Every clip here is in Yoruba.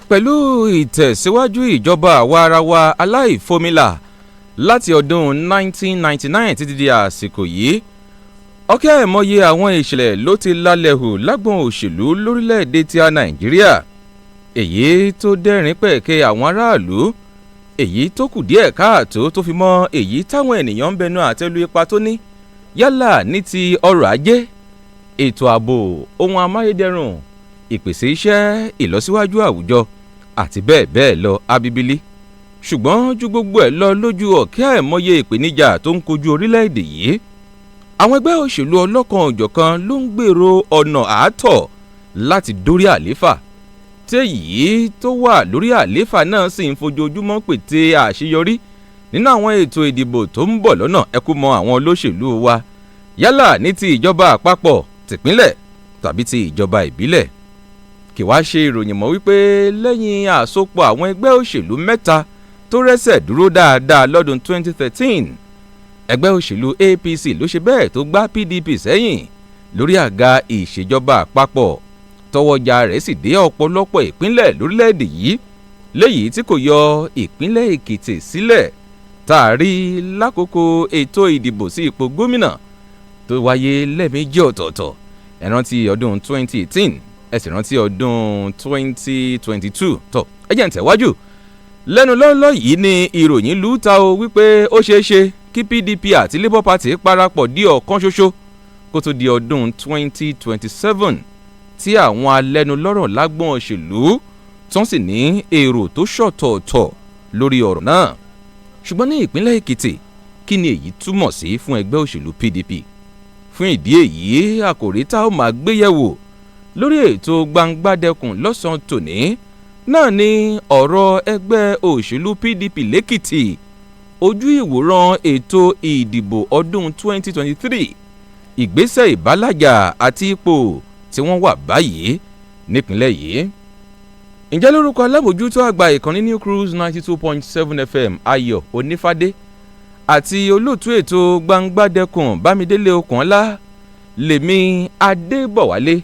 Pẹ̀lú ìtẹ̀síwájú ìjọba àwa ara wa aláìfomilà láti ọdún 1999 títí di àsìkò yìí, ọ̀kẹ́ àìmọye àwọn ìṣẹ̀lẹ̀ ló ti lálẹ́ hù lágbọ̀n òṣèlú lórílẹ̀‐èdè tí a Nàìjíríà, èyí tó dẹ́rìn pẹ̀kẹ́ àwọn aráàlú, èyí tó kù díẹ̀ káàtó, tó fi mọ́ èyí táwọn ènìyàn ń bẹnu àtẹ́lu ipa tó ní, yálà ní ti ọrọ̀ ajé, ètò ààbò, ohun amáyédẹrùn, ìpèsè iṣẹ́, ìlọsíwájú àwùjọ àti bẹ́ẹ̀ bẹ́ẹ̀ lọ abibili. Ṣùgbọ́n ju gbogbo ẹ̀ lọ, lójú ọ̀kẹ́ àìmọye ìpèníjà tó ń kojú orílẹ̀-èdè yìí, àwọn ẹgbẹ́ òṣèlú ọlọ́kan òjọ̀kan ló ń gbèrò ọ̀nà àátọ̀ láti dórí àléfà, téyìí tó wà lórí àléfà náà sì ń fojoojúmọ́ pète àṣeyọrí nínú àwọn ètò ìdìbò tó ń bọ̀ lọ́nà. Ẹkú mọ àwọn olóṣèlú wa, yálà ní ti ìjọba àpapọ̀, tìpínlẹ̀ tàbí ti ìjọba ìbílẹ̀. Kì wá ṣe ìròyìn mọ́ wípé lẹ́yìn àsopọ̀ àwọn ẹgbẹ́ òṣèlú mẹ́ta tó rẹ́sẹ̀ dúró dáadáa lọ́dún 2013, ẹgbẹ́ òṣèlú APC ló ṣe bẹ́ẹ̀ tó gbá PDP sẹ́yìn lórí àga ìṣèjọba àpapọ̀, tọwọ́jà rẹ̀ sì dé ọ̀pọ̀lọpọ̀ ìpínlẹ̀ lórílẹ̀‐èdè yìí, léyìí tí kò yọ ìpínlẹ̀ Èkìtì sílẹ̀, tá a rí lákòókò ètò ìdìbò sí ipò gómìnà tó wáyé lẹ́ẹ̀mejì ọ̀tọ̀ọ̀tọ̀. Ẹ rántí ọdún 2018, ẹ sì rántí ọdún 2022. Tó ẹ jẹ́ ń tẹ̀wájú. Lẹ́nu lọ́lọ́ yìí ni ìròyìn lù ta o wípé ó ṣeé ṣe kí PDP àti Labour Party parapọ̀ di ọ̀kan ṣoṣo kó tó di ọdún 2027, tí àwọn alẹ́nulọ́rọ̀ lágbọ́n òṣèlú tán sì ní èrò tó ṣọ̀tọ̀ọ̀tọ̀ lórí ọ̀rọ̀ náà. Ṣùgbọ́n ní ìpínlẹ̀ Èkìtì, kí ni èyí túmọ̀ sí fún ẹgbẹ́ òṣèlú PDP? Fún ìdí èyí, àkòrí tá ó máa gbéyẹ̀wò lórí ètò Gbangbadẹkùn lọ́sàn-án tòní náà ni ọ̀rọ̀ ẹgbẹ́ òṣèlú PDP lẹ́kìtì, ojú ìwòran ètò ìdìbò ọdún 2023, ìgbésẹ̀ ìbálàjà àti ipò tí wọ́n wà báyìí nípínlẹ̀ yìí. Ǹjẹ́ lórúkọ alábòjútó àgbà ìkànnì New Cruise 92.7 FM, Ayọ̀ Onífádé, àti olóòtú ètò Gbangbadẹkùn, Bámidélé Okùnọlá, lèmi Adébọ̀wálé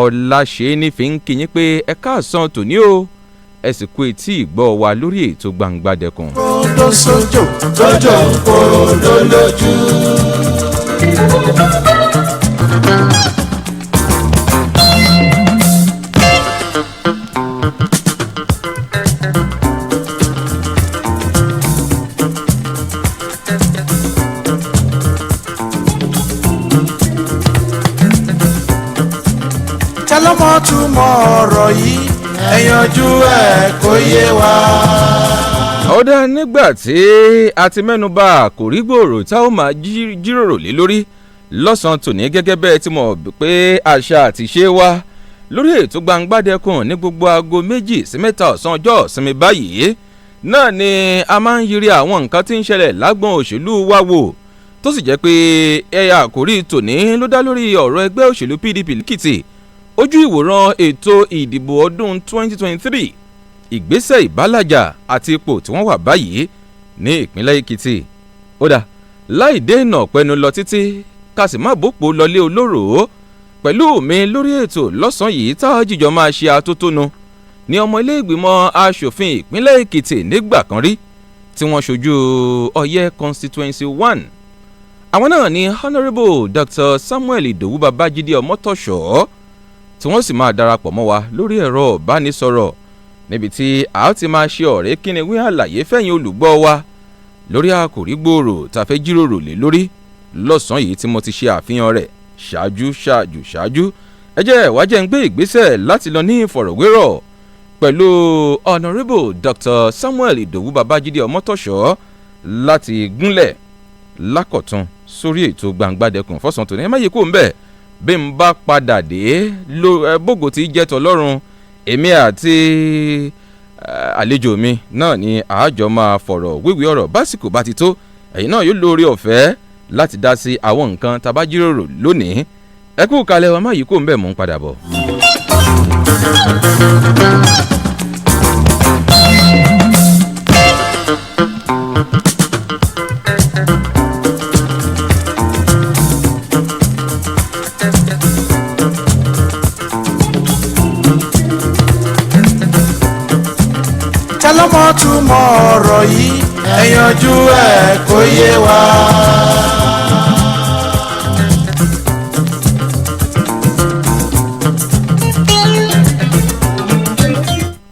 Ọláṣẹ́ni fi ń kí yín pé ẹ káàsán tòní o, ẹ sì kú etí ìgbọ́ wa lórí ètò Gbangbadẹkùn. Kódó sójò lọ́jọ́ kódó lójú. Tẹlọmọ túmọ̀ ọ̀rọ̀ yìí, ẹ yanjú ẹ̀ kó yé wa. Ó dá, nígbà tí a ti mẹ́nu bà kò rí gbòòrò tá ó máa jíròrò lé lórí lọ́sàn-án tòní, gẹ́gẹ́ bẹ́ẹ̀ tí mo pé àṣà àti ṣe wa lórí ètò Gbangbadẹkùn ní gbogbo aago 2 sí 3 ọ̀sán ọjọ́ ìsinmi báyìí náà ni a máa ń yiri àwọn nǹkan tí ń ṣẹlẹ̀ lágbọ̀n òṣèlú wa wò, tó sì jẹ́ pé ẹ̀yà àkórí tòní ló dá lórí ọ̀rọ̀ ẹgbẹ́ òṣèlú PDP lẹ́kìtì, ojú ìwòran ètò ìdìbò ọdún 2023, ìgbésẹ̀ ìbálàjà àti ipò tí wọ́n wà báyìí ní ìpínlẹ̀ Èkìtì. Ó dà, láì dènà pẹnu lọ títí, ká sì má bòpò lọlé olóró, pẹ̀lú mi lórí ètò lọ́sàn-án yìí tá a jíjọ máa ṣe atótónu ní ọmọ ilé ìgbìmọ̀ asòfin ìpínlẹ̀ Èkìtì nígbà kan rí tí wọ́n ṣojú Ọ̀yẹ́ Constituency 1. Àwọn náà ni Honourable Dr. Samuel Ìdòwú Babájídé Ọmọ́tọ̀ṣọ́, tí wọ́n sì máa darapọ̀ mọ́ wa lórí ẹ̀rọ ìbánisọ̀rọ̀, níbi tí a ti máa ṣe ọ̀rẹ́ kíni wí àlàyé fẹ̀yìn olùgbọ́ wa lórí àkòrí gbòòrò tá a fẹ́ jíròrò lé lórí lọ́sàn-án yìí tí mo ti ṣe àfihàn rẹ̀ ṣáájú ṣáájú ṣáájú. Ẹ jẹ́ wá jẹ́ ń gbé ìgbésẹ̀ láti lọ ní ìfọ̀rọ̀wérọ̀ pẹ̀lú Honourable Dr. Samuel Ìdòwú Babájídé Ọmọ́tọ̀ṣọ́ láti gúnlẹ̀ lákọ̀tún sórí ètò Gbangbadẹkùn fọ́sàn tòní. Ẹ má yí kó ń bẹ̀. Bí n bá padà dé, bógo tí jẹ́ tọlọ́run, èmi àti àlejò mi náà ni àájọ máa fọ̀rọ̀ wíwí ọ̀rọ̀. Básìkò bá ti tó, ẹ̀yin náà yóò lórí ọ̀fẹ́ láti dá sí àwọn nǹkan tá a bá jíròrò lónìí. Ẹ kú kalẹ̀ wa, má yí kó ń bẹ̀, mò ń padà bọ̀. Ta ló mọ̀ túmọ̀ ọ̀rọ̀ yìí? Ẹ yanjú ẹ̀ kó yé wa.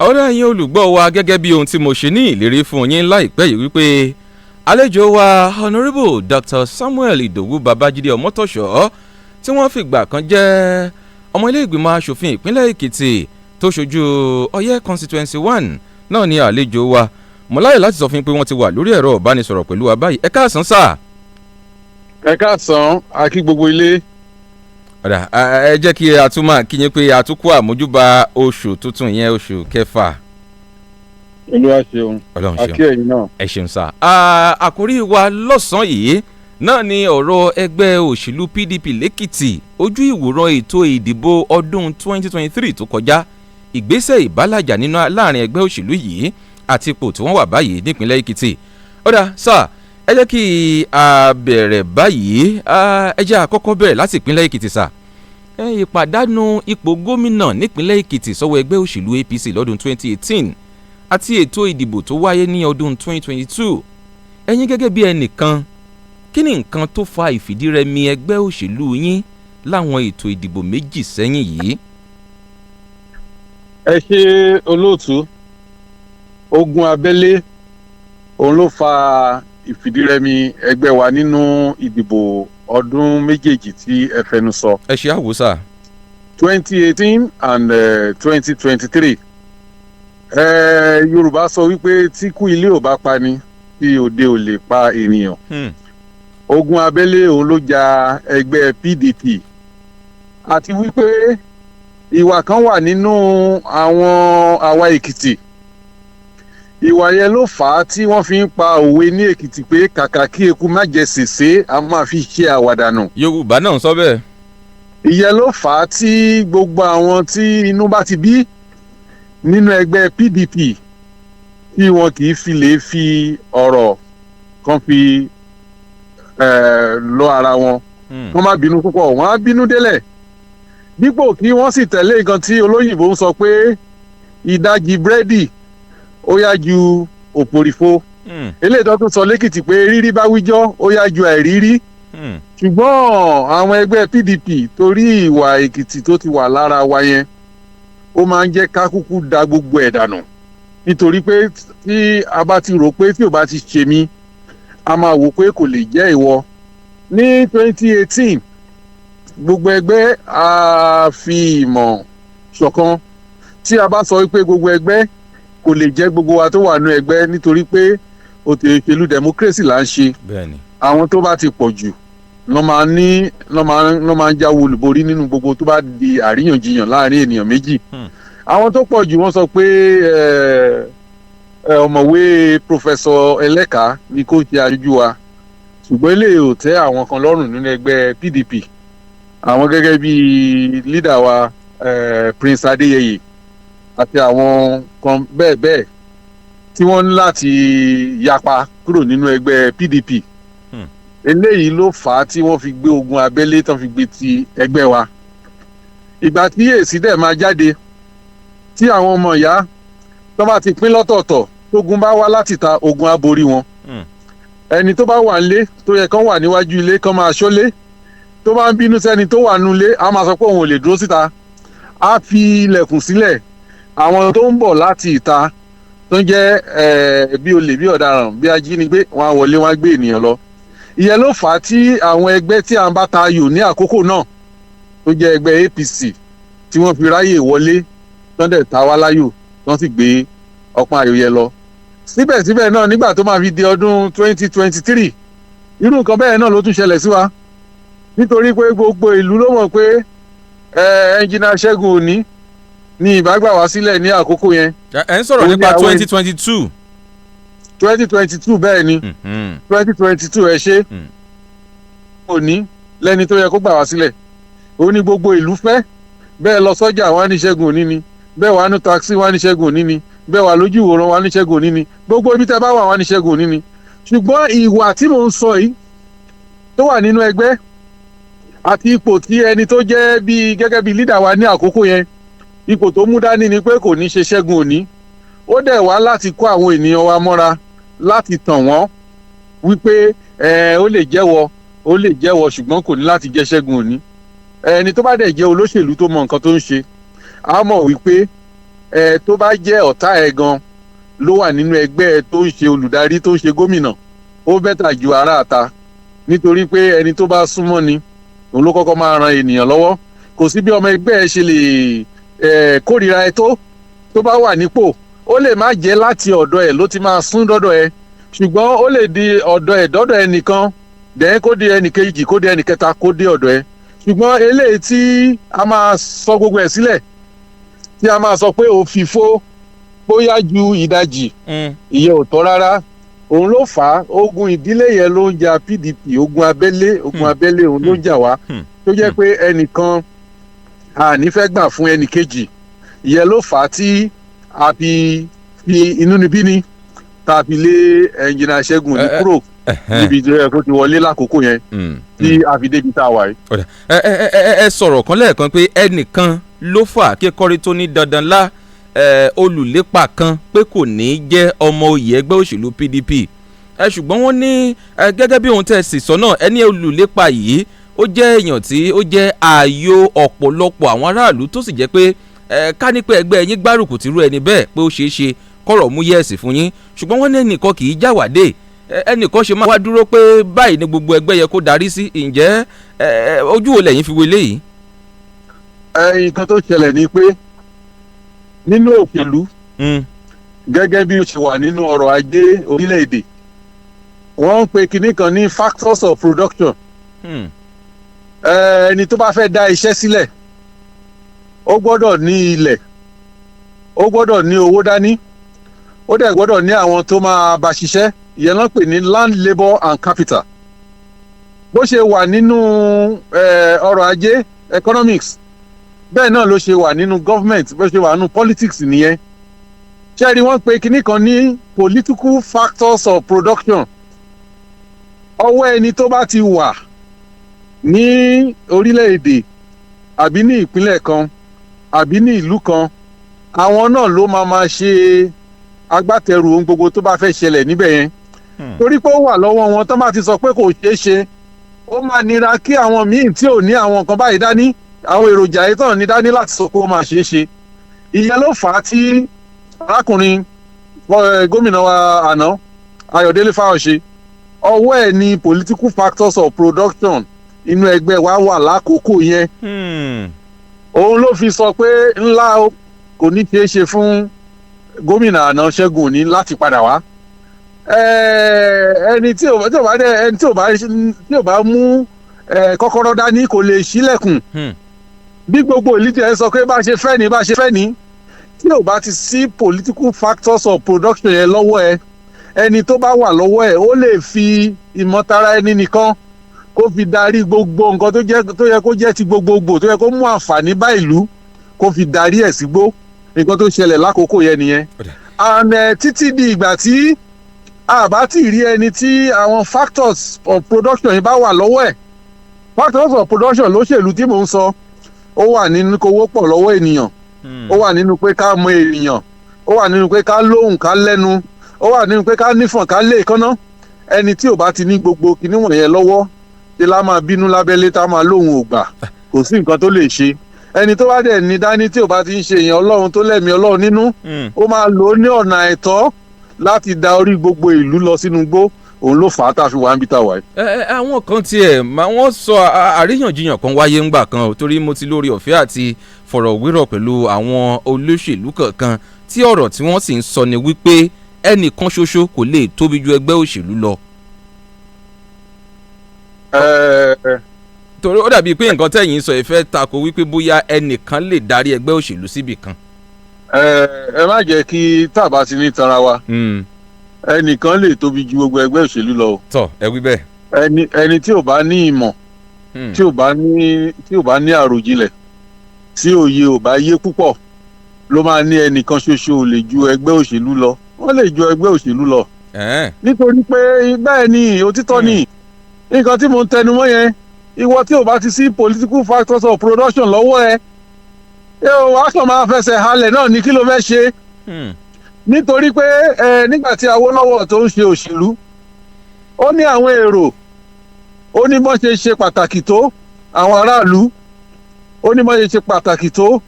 Ọ̀rẹ́, ẹ̀yin olùgbọ́ wa, gẹ́gẹ́ bí ohun tí mo ṣe ní ìlérí fún yín láìpẹ́ yìí wípé àlejò wa, Honourable Dr Samuel Idowu Babájídé Ọmọ́tọ̀ṣọ́, tí wọ́n fìgbà kan jẹ́ ọmọ ilé ìgbìmọ̀ asòfin ìpínlẹ̀ Èkìtì tó ṣojú Ọ̀yẹ́ Constituency 1 náà ní àlejò wa. Mo láyè láti sọ fún yín pé wọ́n ti wà lórí ẹ̀rọ ìbánisọ̀rọ̀ pẹ̀lú wa báyìí. Ẹ káàsán, sir. Ẹ káàsán, a kí gbogbo ilé. Ọ̀dà, ẹ jẹ́ kí a tún máa kí yín pé a tún kú àmójúbà oṣù tuntun yẹn, oṣù kẹfà. Olúwa ṣeun. Ọlọ́run ṣeun. A kí ẹ̀yin náà. Ẹ ṣeun, sir. Àkórí wa lọ́sàn-án yìí náà ni ọ̀rọ̀ ẹgbẹ́ òṣèlú PDP lẹ́kìtì, ojú ìwòran ètò ìdìbò ọdún 2023 tó kọjá, ìgbésẹ̀ ìbálàjà nínú láàrin ẹgbẹ́ òṣèlú yìí àti ipò tí wọ́n wà báyìí nípínlẹ̀ Èkìtì. Ó dáa, sir, ẹ jẹ́ kí a bẹ̀rẹ̀ báyìí. Ẹ jẹ́ àkọ́kọ́ bẹ̀rẹ̀ láti ìpínlẹ̀ Èkìtì, sir. Ìpàdánù ipò gómìnà nípínlẹ̀ Èkìtì sọ́wọ́ ẹgbẹ́ òṣèlú APC lọ́dún 2018 àti ètò ìdìbò tó wáyé ní ọdún 2022, ẹ̀yin gẹ́gẹ́ bí ẹnìkan, kí ni nǹkan tó fa ìfìdírẹmi ẹgbẹ́ òṣèlú yín láwọn ètò ìdìbò méjì sẹ́yìn yìí? Ẹ ṣe, olóòtú. Ogun abẹ́lé òun ló fa ìfìdírẹmi ẹgbẹ́ wa nínú ìdìbò ọdún méjèèjì tí ẹ fẹnu sọ. Ẹ ṣe àwòsà. 2018 and 2023. Yorùbá sọ wípé tí kú ilé ò bá pa ni, tí òde ò lè pa ènìyàn. Ogun abẹ́lé òun ló ja ẹgbẹ́ PDP, àti wípé ìwà kan wà nínú àwọn àwa Èkìtì. Ìwà yẹn ló fà á tí wọ́n fi ń pa òwe ní Èkìtì pé kàkà kí eku má jẹ sèsé, a máa fi ṣe àwàdànù. Yorùbá náà ń sọ bẹ́ẹ̀. Ìyẹn ló fà á tí gbogbo àwọn tí inú bá ti bí nínú ẹgbẹ́ PDP, tí wọn kì í fi lè fi ọ̀rọ̀ kan fi lọ ara wọn. Wọ́n má bínú púpọ̀, wọ́n á bínú délẹ̀, dípò kí wọ́n sì tẹ̀lé nǹkan tí olóyìnbó ń sọ pé ìdajì búrẹ́dì ó yá ju òpòrìfo. Eléyìí tó tún sọ lẹ́kìtì pé rírí bá wíjọ́, ó yá ju àìrírí. Ṣùgbọ́n àwọn ẹgbẹ́ PDP, torí ìwà Èkìtì tó ti wà lára wa yẹn, ó máa ń jẹ́ ká kúkú da gbogbo ẹ̀ dànù, nítorí pé tí a bá ti rò pé tí ò bá ti ṣe mí, a máa wò pé kò lè jẹ́ ìwọ. Ní 2018, gbogbo ẹgbẹ́ a fi ìmọ̀ ṣọ̀kan. Tí a bá sọ pé gbogbo ẹgbẹ́, kò lè jẹ́ gbogbo wa tó wà nínú ẹgbẹ́, nítorí pé òtò ìṣèlú democracy là ń ṣe. Àwọn tó bá ti pọ̀ jù lọ́ máa ní lọ́ máa ń jáwé olúborí nínú gbogbo tó bá di àríyànjiyàn láàrin ènìyàn méjì. Àwọn tó pọ̀ jù, wọ́n sọ pé ọ̀mọ̀wé Professor Ẹlẹ́ka ni kó ṣe aṣojú wa, ṣùgbọ́n eléyìí ò tẹ́ àwọn kan lọ́rùn nínú ẹgbẹ́ PDP, àwọn gẹ́gẹ́ bí leader wa, Prince Adéyẹyè, àti àwọn kan bẹ́ẹ̀ bẹ́ẹ̀, tí wọ́n ní láti yapa kúrò nínú ẹgbẹ́ PDP. Eléyìí ló fà á tí wọ́n fi gbé ogun abẹ́lé tán fi gbé ti ẹgbẹ́ wa. Ìgbà tí èsì dẹ̀ máa jáde, tí àwọn ọmọ ìyá tó bá ti pín lọ́tọ̀ọ̀tọ̀, tógun bá wá láti ta, ogun á borí wọn. Ẹni tó bá wà nílé, tó yẹ kán wà níwájú ilé kán máa ṣọ́lé, tó bá ń bínú sẹ́ni tó wà nulé, á máa sọ pé òun ò lè dúró síta, á fi ilẹ̀kùn sílẹ̀. Àwọn tó ń bọ̀ láti ìta, tó ń jẹ́ bí olè, bí ọ̀daràn, bí ajínigbé, wọn á wọlé, wọn á gbé ènìyàn lọ. Ìyẹn ló fà á tí àwọn ẹgbẹ́ tí à ń bá ta ayò ní àkókò náà, tó jẹ́ ẹgbẹ́ APC, tí wọ́n fi ráyè wọlé, tán dẹ̀ ta wá láyò, tán sì gbé ọpọ́n ayò yẹn lọ. Síbẹ̀síbẹ̀ náà, nígbà tó máa fi di ọdún 2023, irú nǹkan bẹ́ẹ̀ náà ló tún ṣẹlẹ̀ sí wa, nítorí pé gbogbo ìlú ló mọ̀ pé ẹnjìnà Ṣẹ́gun Òní ní ìbá gbà wá sílẹ̀ ní àkókò yẹn. Ẹ ń sọ̀rọ̀ Ó ní nípa àwọn 2022. 2022, bẹ́ẹ̀ ni. 2022, ẹ ṣe. Òní lẹ́ni tó yẹ kó gbà wá sílẹ̀, ó ní gbogbo ìlú fẹ́ bẹ́ẹ̀. Lọ sọ́jà, wá ní Ṣẹ́gun Òní ni bẹ́ẹ̀, wà ní taxi, wá ní Ṣẹ́gun Òní ni bẹ́ẹ̀, wà lójú ìwòran, wá ní Ṣẹ́gun Òní ni, gbogbo ibi tẹ́ bá wà, wá ní Ṣẹ́gun Òní ni. Ṣùgbọ́n ìwà tí mò ń sọ yìí tó wà nínú ẹgbẹ́, àti ipò tí ẹni tó jẹ́ bíi gẹ́gẹ́ bíi leader wa ní àkókò yẹn, ipò tó mú dání ni pé kò ní ṣe Ṣẹ́gun Òní. Ó dẹ̀ wá láti kó àwọn ènìyàn wa mọ́ra, láti tàn wọ́n wípé ẹ ó lè jẹ́wọ́, ó lè jẹ́wọ́, ṣùgbọ́n kò ní láti jẹ́ Ṣẹ́gun Òní. Ẹni tó bá dẹ̀ jẹ́ olóṣèlú tó mọ nǹkan tó ń ṣe á mọ̀ wípé ẹ tó bá jẹ́ ọ̀tá ẹ gan ló wà nínú ẹgbẹ́ ẹ tó ń ṣe olùdarí, tó ń ṣe gómìnà, ó better ju aráàta, nítorí pé ẹni tó bá súnmọ́ ni òun ló kọ́kọ́ máa ran ènìyàn lọ́wọ́. Kò sí bí ọmọ ẹgbẹ́ ẹ ṣe lè kórìíra ẹ tó bá wà nípò, ó lè má jẹ́ láti ọ̀dọ̀ ẹ̀ ló ti máa sún dọ́dọ̀ ẹ, ṣùgbọ́n ó lè di ọ̀dọ̀ ẹ̀ dọ́dọ̀ ẹ nìkan dẹ́n, kó di ẹnì kejì, kó di ẹnì kẹta, kó dé ọ̀dọ̀ ẹ. Ṣùgbọ́n eléyìí tí a máa sọ gbogbo ẹ̀ sílẹ̀, tí a máa sọ pé òfìfo bóyá ju ìdajì, ìyẹn ò tọ́ rárá. Òun ló fà á. Ogun ìdílé yẹn ló ń jà PDP, ogun abẹ́lé, ogun abẹ́lé òun ló ń jà wá, tó jẹ́ pé ẹnìkan a ní fẹ́ gbà fún ẹnì kejì. Ìyẹn ló fà á tí a fi fi inúnibíni tá a fi lé Ẹnjìnà Ṣẹ́gun Òní kúrò níbi tó yẹ kó ti wọlé lákòókò yẹn, tí a fi débi tá a wà yìí. Ẹ sọ̀rọ̀ kan lẹ́ẹ̀kan pé ẹnìkan ló fà kíkọ́rí tó ní dandan lá olùlépa kan pé kò ní í jẹ́ ọmọ oyè ẹgbẹ́ òṣèlú PDP ẹ. Ṣùgbọ́n wọ́n ní gẹ́gẹ́ bí ohun tẹ́ ẹ sì sọ náà, ẹni olùlépa yìí, ó jẹ́ èèyàn tí ó jẹ́ ààyò ọ̀pọ̀lọpọ̀ àwọn aráàlú, tó sì jẹ́ pé ká ní pé ẹgbẹ́ yín gbárùkù tìrú ẹni bẹ́ẹ̀, pé ó ṣeé ṣe kọ̀rọ̀ mú yes fún yín. Ṣùgbọ́n wọ́n ní ẹnìkan kì í jáwàdé, ẹnìkan ṣe máa wá dúró pé báyìí ni gbogbo ẹgbẹ́ yẹ kó darí sí. Ǹjẹ́ ojú wo lẹ̀yin fi wo eléyìí? Nǹkan tó ṣẹlẹ̀ ni pé nínú òṣèlú, gẹ́gẹ́ bí ó ṣe wà nínú ọrọ̀ ajé orílẹ̀-èdè, wọ́n ń pe kinní kan ní factors of production. Ẹni tó bá fẹ́ dá iṣẹ́ sílẹ̀, ó gbọ́dọ̀ ní ilẹ̀, ó gbọ́dọ̀ ní owó dání, ó dẹ̀ gbọ́dọ̀ ní àwọn tó máa bá ṣiṣẹ́. Ìyẹn ló ń pè ní land, labour and capital. Bó ṣe wà nínú ọrọ̀ ajé, economics, bẹ́ẹ̀ náà ló ṣe wà nínú government. Bó ṣe wà nínú politics nìyẹn. Ṣé rí, wọ́n pe kinní kan ní political factors of production. Ọwọ́ ẹni tó bá ti wà ní orílẹ̀-èdè àbí ní ìpínlẹ̀ kan àbí ní ìlú kan, àwọn náà ló máa máa ṣe agbátẹrù ohun gbogbo tó bá fẹ́ ṣẹlẹ̀ níbẹ̀ yẹn, torí pé ó wà lọ́wọ́ wọn. Tó bá ti sọ pé kò ṣeé ṣe, ó máa nira kí àwọn míì tí ò ní àwọn nǹkan báyìí dání, àwọn èròjà yìí tán ní dání, láti sọ pé ó máa ṣeé ṣe. Ìyẹn ló fà á tí arákùnrin gómìnà wa àná, Ayọ̀délé Fáyọ̀ṣe, ọwọ́ ẹ̀ ní political factors of production inú ẹgbẹ́ wa wà lákòókò yẹn. Òun ló fi sọ pé ńlá o, kò ní ṣeé ṣe fún gómìnà àná Ṣẹ́gun Òní láti padà wá. Ẹni tí ò bá dẹ ẹni tí ò bá mú kọ́kọ́rọ́ dání kò lè ṣílẹ̀kùn. Bí gbogbo ìlú tí ẹ sọ pé bá ṣe fẹ́ ni, bá ṣe fẹ́ ni, tí ò bá ti sí political factors of production yẹn lọ́wọ́ ẹ, ẹni tó bá wà lọ́wọ́ ẹ, ó lè fi ìmọ̀tara ẹni nìkan kó fi darí gbogbo nǹkan tó jẹ́, tó yẹ kó jẹ́ ti gbogbogbò, tó yẹ kó mú àǹfààní bá ìlú, kó fi darí ẹ̀ sígbó. Nǹkan tó ṣẹlẹ̀ lákòókò yẹn nìyẹn. And títí di ìgbà tí a bá ti rí ẹni tí àwọn factors of production yìí bá wà lọ́wọ́ ẹ̀. Factors of production lóṣèlú tí mò ń sọ, ó wà nínú kówó pọ̀ lọ́wọ́ ènìyàn, ó wà nínú pé ká mọ ènìyàn, ó wà nínú pé ká lóhùn, ká lẹ́nu, ó wà nínú pé ká nífọ̀n, ká lé ìkànnà. Ẹni tí ò bá ti ní gbogbo kinní wọ̀nyẹn lọ́wọ́, ṣe lá máa bínú lábẹ́lé, tá máa lóhùn ò gbà, kò sí nǹkan tó lè ṣe. Ẹni tó bá dẹ̀ ní dání, tí ò bá ti ń ṣe èèyàn Ọlọ́run, tó lẹ́mìí Ọlọ́run nínú, ó máa lò ó ní ọ̀nà àìtọ́ láti da orí gbogbo ìlú lọ sínú igbó. Òun ló fà á tá a fi wà níbi tá a wà yìí. Ẹ ẹ, àwọn kan tiẹ̀ máa wọ́n sọ àríyànjiyàn kan wáyé ńgbà kan o, torí mo ti lórí ọ̀fẹ́ àti fọ̀rọ̀wérọ̀ pẹ̀lú àwọn olóṣèlú kankan, tí ọ̀rọ̀ tí wọ́n sì ń sọ ni wípé ẹnìkan ṣoṣo kò lè tóbi ju ẹgbẹ́ òṣèlú lọ. Torí ó dàbí pé nǹkan tẹ̀yìn sọ ìfẹ́ tako wípé bóyá ẹnìkan lè darí ẹgbẹ́ òṣèlú síbì kan. Ẹ má jẹ́ kí tàbá ti ní tanra wa. Ẹnìkan lè tóbi ju gbogbo ẹgbẹ́ òṣèlú lọ o. Tọ, ẹ wí bẹ́ẹ̀. Ẹni tí ò bá ní ìmọ̀, tí ò bá ní àròjinlẹ̀, tí òye ò bá yé púpọ̀, ló máa ní ẹnìkan ṣoṣo ò lè ju ẹgbẹ́ òṣèlú lọ. Wọ́n lè ju ẹgbẹ́ òṣèlú lọ, nítorí pé bẹ́ẹ̀ ni, òtítọ́ ni nǹkan tí mò ń tẹnu mọ́ yẹn. Ìwọ tí ò bá ti sí political factors of production lọ́wọ́ ẹ, ẹ ò wá kàn máa fẹsẹ̀ halẹ̀ náà ní, kí ló fẹ́ ṣe? Nítorí pé ẹ nígbà tí Awólọ́wọ̀ tó ń ṣe òṣèlú, ó ní àwọn èrò, ó ní bọ́n ṣe ṣe pàtàkì tó, àwọn aráàlú, ó ní bọ́n ṣe ṣe pàtàkì tó.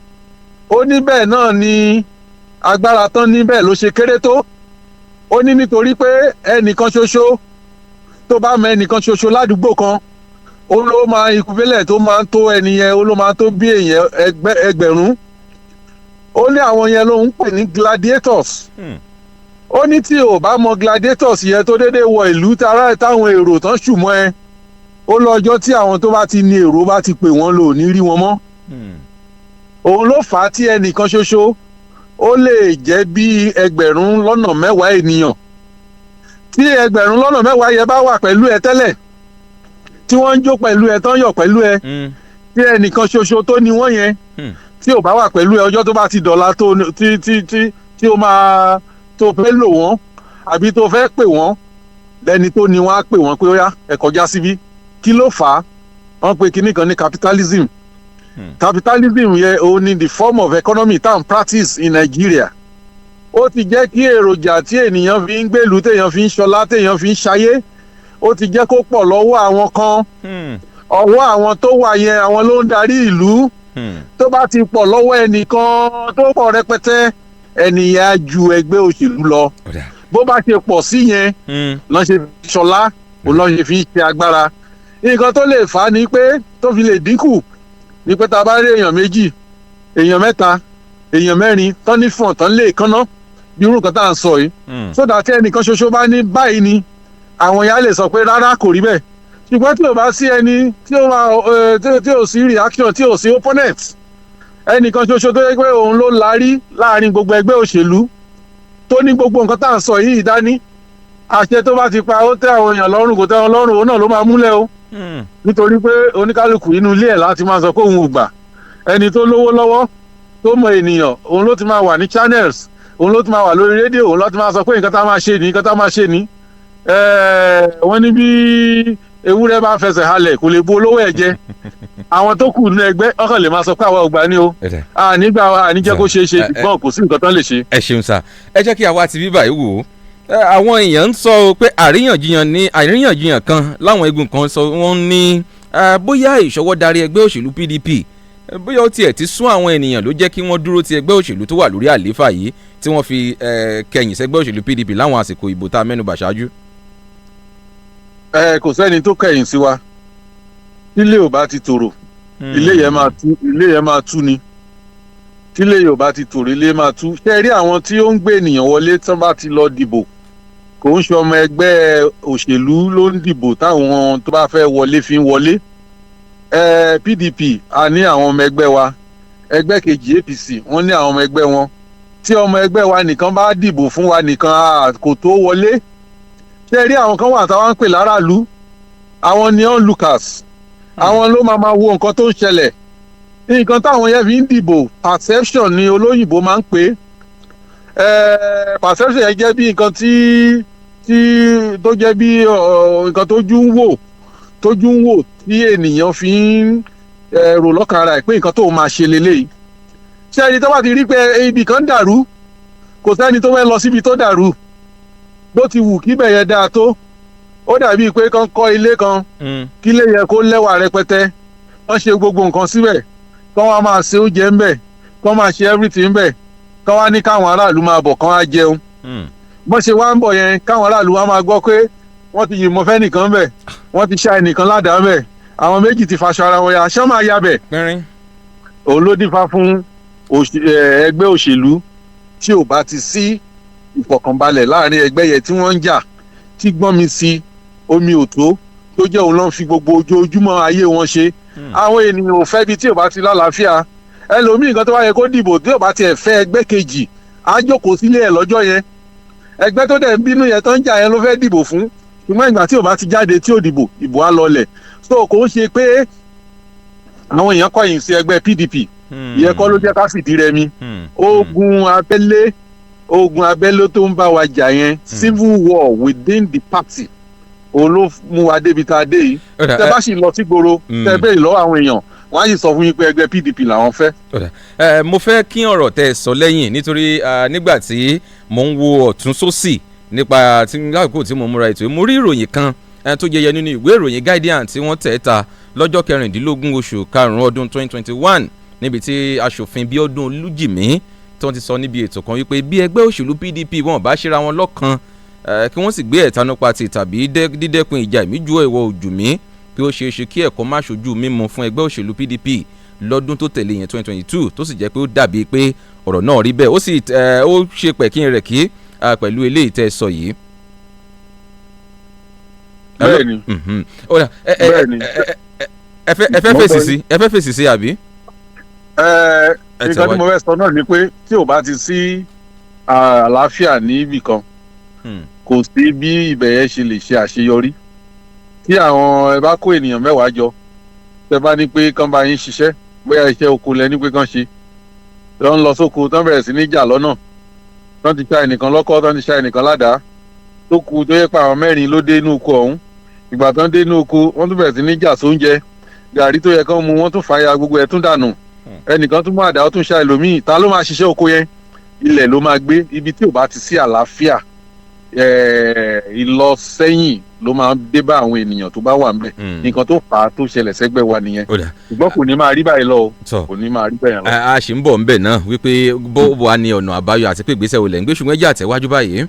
Ó ní bẹ́ẹ̀ náà ni agbára tán ní bẹ́ẹ̀ ló ṣe kéré tó. Ó ní nítorí pé ẹnìkan ṣoṣo tó bá mọ ẹnìkan ṣoṣo ládùúgbò kan, ó ló máa equivalent tó máa ń tó ẹni yẹn, ó ló máa ń tó bí èèyàn ẹgbẹ̀rún. Ó ní àwọn yẹn ló ń pè ní gladiators. Ó ní tí ò bá mọ gladiators yẹn tó déédéé wọ ìlú tara táwọn èrò tán ṣùmọ́ ẹ, ó lọ́jọ́ tí àwọn tó bá ti ní èrò bá ti pè wọ́n lò ní rí wọn mọ́. Òun ló fà á tí ẹnìkan ṣoṣo ó lè jẹ́ bí 10,000 ènìyàn. Tí 10,000 yẹn bá wà pẹ̀lú ẹ tẹ́lẹ̀, tí wọ́n ń jó pẹ̀lú ẹ, tán yọ̀ pẹ̀lú ẹ, tí ẹnìkan ṣoṣo tó ní wọ́n yẹn tí ò bá wà pẹ̀lú ẹ, ọjọ́ tó bá ti dọ̀la tó tí tí tí tí ó máa tó fẹ́ lò wọ́n àbí tó fẹ́ pè wọ́n, lẹ́ni tó ní wọ́n á pè wọ́n pé ó yá, ẹ kọjá síbí. Kí ló fà á? Wọ́n pe kinní kan ní capitalism. Capitalism yẹn, òun ni the form of economy tá à ń practice in Nigeria. Ó ti jẹ́ kí èròjà tí ènìyàn fi ń gbèlú, téèyàn fi ń ṣọlá, téèyàn fi ń ṣayé, ó ti jẹ́ kó pọ̀ lọ́wọ́ àwọn kan. Ọwọ́ àwọn tó wà yẹn, àwọn ló ń darí ìlú. Tó bá ti pọ̀ lọ́wọ́ ẹnìkan, tó pọ̀ rẹpẹtẹ, ẹnìyẹn á ju ẹgbẹ́ òṣèlú lọ. Ó dáa. Bó bá ṣe pọ̀ sí yẹn lọ́n ṣe fi ṣọlá, òun lọ́n ṣe fi ń ṣe agbára. Nǹkan tó lè fà á ni pé tó fi lè dínkù ni pé tá a bá rí èèyàn méjì, èèyàn mẹ́ta, èèyàn mẹ́rin tán ní fọ̀n tán lè kánná bí irú nǹkan tá à ń sọ yìí, sódà tí ẹnìkan ṣoṣo bá ní báyìí ni, àwọn yẹn á lè sọ pé rárá, kò rí bẹ́ẹ̀. Ṣùgbọ́n tí ò bá sí ẹni tí ó máa tí ò sí reaction, tí ò sí opponent, ẹnìkan ṣoṣo tó yẹ pé òun ló larí láàrin gbogbo ẹgbẹ́ òṣèlú, tó ní gbogbo nǹkan tá à ń sọ yìí dání, àṣẹ tó bá ti pa, ó tẹ́ àwọn èèyàn lọ́rùn, kò tẹ́ wọn lọ́rùn, òun náà ló máa múlẹ̀ o. Nítorí pé oníkálukú inú ilé ẹ̀ láti máa sọ pé òun ò gbà. Ẹni tó lówó lọ́wọ́, tó mọ ènìyàn, òun ló ti máa wà ní channels, òun ló ti máa wà lórí rédíò, òun ló ti máa sọ pé nǹkan tá a máa ṣe ní, nǹkan tá a máa ṣe ní. Wọ́n ní bí ewúrẹ́ bá fẹsẹ̀ halẹ̀, kò lè bu olówó ẹ̀ jẹ. Àwọn tó kù nínú ẹgbẹ́ ọkàn lè máa sọ pé àwa ò gbà ní o, Ó dáa. ànígbà, àníjẹ́ kó ṣeé ṣe, ṣùgbọ́n kò sí nǹkan tán lè ṣe. Ẹ ṣeun sá. Ẹ jẹ́ kí àwa ti bíbà yìí wò ó. Àwọn èèyàn ń sọ pé àríyànjiyàn ní àríyànjiyàn kan láwọn igun kan sọ, wọ́n ní bóyá ìṣọwọ́darí ẹgbẹ́ òṣèlú PDP, bóyá ó tiẹ̀ ti sún àwọn ènìyàn, ló jẹ́ kí wọ́n dúró ti ẹgbẹ́ òṣèlú tó wà lórí àlééfà yìí, tí wọ́n fi kẹ̀yìn sẹ́gbẹ́ òṣèlú PDP láwọn àsìkò ìbò tá a mẹ́nubà ṣáájú. Ẹ kò sẹ́ni tó kẹ̀yìn sí wa. Tílé ò bá ti tòrò, ilé yẹn máa tú, ilé yẹn máa tú ni. Tílé yóò bá ti tòrò, ilé máa tú. Ṣé ẹ rí àwọn tí ó ń gbé ènìyàn wọlé, tí wọ́n bá ti lọ dìbò, kò ń ṣe ọmọ ẹgbẹ́ òṣèlú ló ń dìbò táwọn tó bá fẹ́ wọlé fi ń wọlé. PDP, a ní àwọn ọmọ ẹgbẹ́ wa. Ẹgbẹ́ kejì, APC, wọ́n ní àwọn ọmọ ẹgbẹ́ wọn. Tí ọmọ ẹgbẹ́ wa nìkan bá dìbò fún wa nìkan, kò tó wọlé. Ṣé ẹ rí àwọn kan wà táwọn ń pè láràlú, àwọn ni onlookers, àwọn ló máa máa wo nǹkan tó ń ṣẹlẹ̀. Nǹkan táwọn yẹn fi ń dìbò, perception ni olóyìnbó máa ń pè é. Perception yẹn jẹ́ bí nǹkan tí tó jẹ́ bí nǹkan tójú ń wò tí ènìyàn fi ń rò lọ́kàn ara ẹ̀ pé nǹkan tó máa ṣe leléyìí. Ṣé ẹni tó bá ti rí pé ibì kan dàrú, kò sẹ́ni tó fẹ́ lọ síbi tó dàrú, bó ti wù kíbẹ̀ yẹn dáa tó. Ó dàbíi pé kán kọ́ ilé kan, kílé yẹn kó lẹ́wà rẹpẹtẹ, wọ́n ṣe gbogbo nǹkan síbẹ̀, kán wá máa ṣe oúnjẹ ńbẹ̀, kán máa ṣe everything ńbẹ̀, kán wá ní káwọn aráàlú máa bọ̀, kán wá jẹun. Bọ́n ṣe wá ń bọ̀ yẹn, káwọn aráàlú wá máa gbọ́ pé wọ́n ti yìnbọn fẹ́ nìkan ńbẹ̀, wọ́n ti ṣá ẹnìkan ládàá ńbẹ̀, àwọn méjì ti faṣọ ara wọn ya, ṣé máa ya bẹ̀? Pínrín. Òun ló dífá fún ẹgbẹ́ òṣèlú tí ò bá ti sí ìfọ̀kànbalẹ̀ láàrin ẹgbẹ́ yẹn, tí wọ́n ń jà, tí gbọ́n mi sí omi ò tó, tó jẹ́ òun ló ń fi gbogbo ojoojúmọ́ ayé wọn ṣe. Àwọn ènìyàn ò fẹ́ bí tí ò bá ti lálàáfíà. Ẹlòmíì, nǹkan tó bá yẹ kó dìbò, tí ò bá tiẹ̀ fẹ́ ẹgbẹ́ kejì, á jókòó sílé ẹ̀ lọ́jọ́ yẹn. Ẹgbẹ́ tó dẹ̀ ń bínú yẹn, tó ń jà yẹn, ló fẹ́ dìbò fún. Ṣùgbọ́n ìgbà tí ò bá ti jáde, tí ò dìbò, ìbò á lọlẹ̀. So kò ń ṣe pé àwọn èèyàn kọ̀yìn sí ẹgbẹ́ PDP. Ìyẹn kọ́ ló jẹ́ ká fìdí rẹmi. Ogun abẹ́lé tó ń bá wa jà yẹn, civil war within the party, òun ló mú wa débi tá a dé yìí. Ó dáa, Tẹ bá sì lọ sí gbòòrò, tẹ bẹ́ẹ̀ lọ́wọ́ àwọn èèyàn Wọ́n á sì sọ fún yín pé ẹgbẹ́ PDP làwọn fẹ́. Ẹ, mo fẹ́ kí ọ̀rọ̀ tẹ́ ẹ sọ lẹ́yìn, nítorí nígbà tí mò ń wo ọ̀tún sósì nípa tí lákòókò tí mo múra ètò yìí, mo rí ìròyìn kan tó jẹyẹ nínú ìwé ìròyìn Guardian tí wọ́n tẹ̀ ta lọ́jọ́ 16 oṣù karùn-ún ọdún 2021, níbi tí aṣòfin Bíọ́dún Olújìmí tí wọ́n ti sọ níbi ètò kan wípé bí ẹgbẹ́ òṣèlú PDP wọn bá ṣera wọn lọ́kan, kí wọ́n sì gbé ẹ̀tanú pa ti tàbí dídẹ́kun ìjà ìmíjú ìwọ òjùmí, pé ó ṣeé ṣe kí ẹ̀kọ́ má ṣojú mímu fún ẹgbẹ́ òṣèlú PDP lọ́dún tó tẹ̀lé yẹn, 2022, tó sì jẹ́ pé ó dàbí pé ọ̀rọ̀ náà rí bẹ́ẹ̀. Ó sì ó ṣe pẹ̀kín rẹ̀ kí pẹ̀lú eléyìí tẹ́ ẹ sọ yìí. Bẹ́ẹ̀ni. Ó dà, Bẹ́ẹ̀ni. Ẹ fẹ́ Mo fèsì gbọ́. sí, ẹ fẹ́ fèsì sí, àbí? Ẹ Ẹ nǹkan tí tẹ̀wájú. mo fẹ́ sọ náà ni pé tí ò bá ti sí àlàáfíà níbì kan, kò sí bí ibẹ̀ yẹn ṣe lè ṣe àṣeyọrí. Tí àwọn ẹ bá kó ènìyàn 10 jọ, tẹ bá ní pé kán bá yín ṣiṣẹ́, bóyá iṣẹ́ oko lẹ ní pé kán ṣe, tó ń lọ sóko, tó ń bẹ̀rẹ̀ sí ní jà lọ́nà, tó ń ti ṣá ẹnìkan lọ́kọ́, tó ń ti ṣá ẹnìkan ládàá, tó kù tó yẹ pé àwọn mẹ́rin ló dé inú oko ọ̀hún. Ìgbà tó ń dé inú oko, wọ́n tún bẹ̀rẹ̀ sí ní jà sóúnjẹ. Gàrí tó yẹ kán mu, wọ́n tún fàya, gbogbo ẹ̀ tún dànù. Ẹnìkan tún mú àdá, ó tún ṣá ẹlòmíì. Ta ló máa ṣiṣẹ́ oko yẹn? Ilẹ̀ ló máa gbé. Ibi tí ò bá ti sí àlàáfíà, ìlọsẹ́yìn ló máa ń dé bá àwọn ènìyàn tó bá wà ńbẹ̀. Nǹkan tó fà á tó ṣẹlẹ̀ sẹ́gbẹ́ wa nìyẹn. Ó dà. Ṣùgbọ́n kò ní máa rí báyìí lọ o. Tọ́. Kò ní máa rí bẹ́ẹ̀ lọ. A ṣì ń bọ̀ ńbẹ̀ náà wípé bó wà ní ọ̀nà àbáyọ àti pé ìgbésẹ̀ wo lẹ̀ ń gbé, ṣùgbọ́n ẹ jẹ́ àtẹ̀wájú báyìí.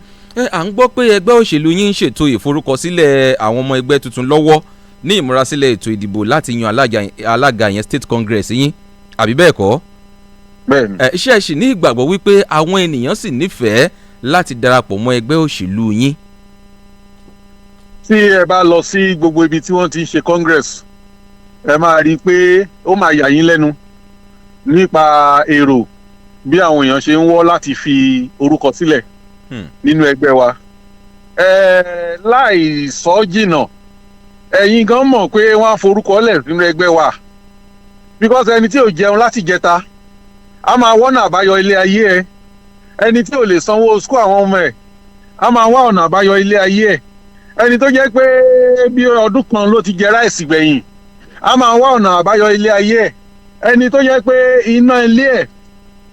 À ń gbọ́ pé ẹgbẹ́ òṣèlú yín ń ṣètò ìforúkọsílẹ̀ àwọn ọmọ ẹgbẹ́ tuntun lọ́wọ́ ní ìmúrasílẹ̀ ètò ìdìbò láti yan alága yẹn, state congress yín, àbí bẹ́ẹ̀ kọ́? Bẹ́ẹ̀ni. Ṣé ẹ sì ní ìgbàgbọ́ wípé àwọn ènìyàn sì nífẹ̀ẹ́ láti darapọ̀ mọ́ ẹgbẹ́ òṣèlú yín? Tí ẹ bá lọ sí gbogbo ibi tí wọ́n ti ń ṣe congress, ẹ máa rí i pé ó máa yà yín lẹ́nu nípa èrò bí àwọn èèyàn ṣe ń wọ́ láti fi orúkọ sílẹ̀ nínú ẹgbẹ́ wa. Láì sọ jìnnà, ẹ̀yin gan mọ̀ pé wọ́n á forúkọ lẹ̀ nínú ẹgbẹ́ wa, because ẹni tí ò jẹun láti jẹta a máa wọ́nà àbáyọ ilé ayé ẹ. Ẹni tí ò lè sanwó school àwọn ọmọ ẹ̀ a máa wá ọ̀nà àbáyọ ilé ayé ẹ̀. Ẹni tó jẹ́ pé bí ọdún kan ló ti jẹ rice gbẹ̀yìn a máa wá ọ̀nà àbáyọ ilé ayé ẹ̀. Ẹni tó jẹ́ pé iná ilé ẹ̀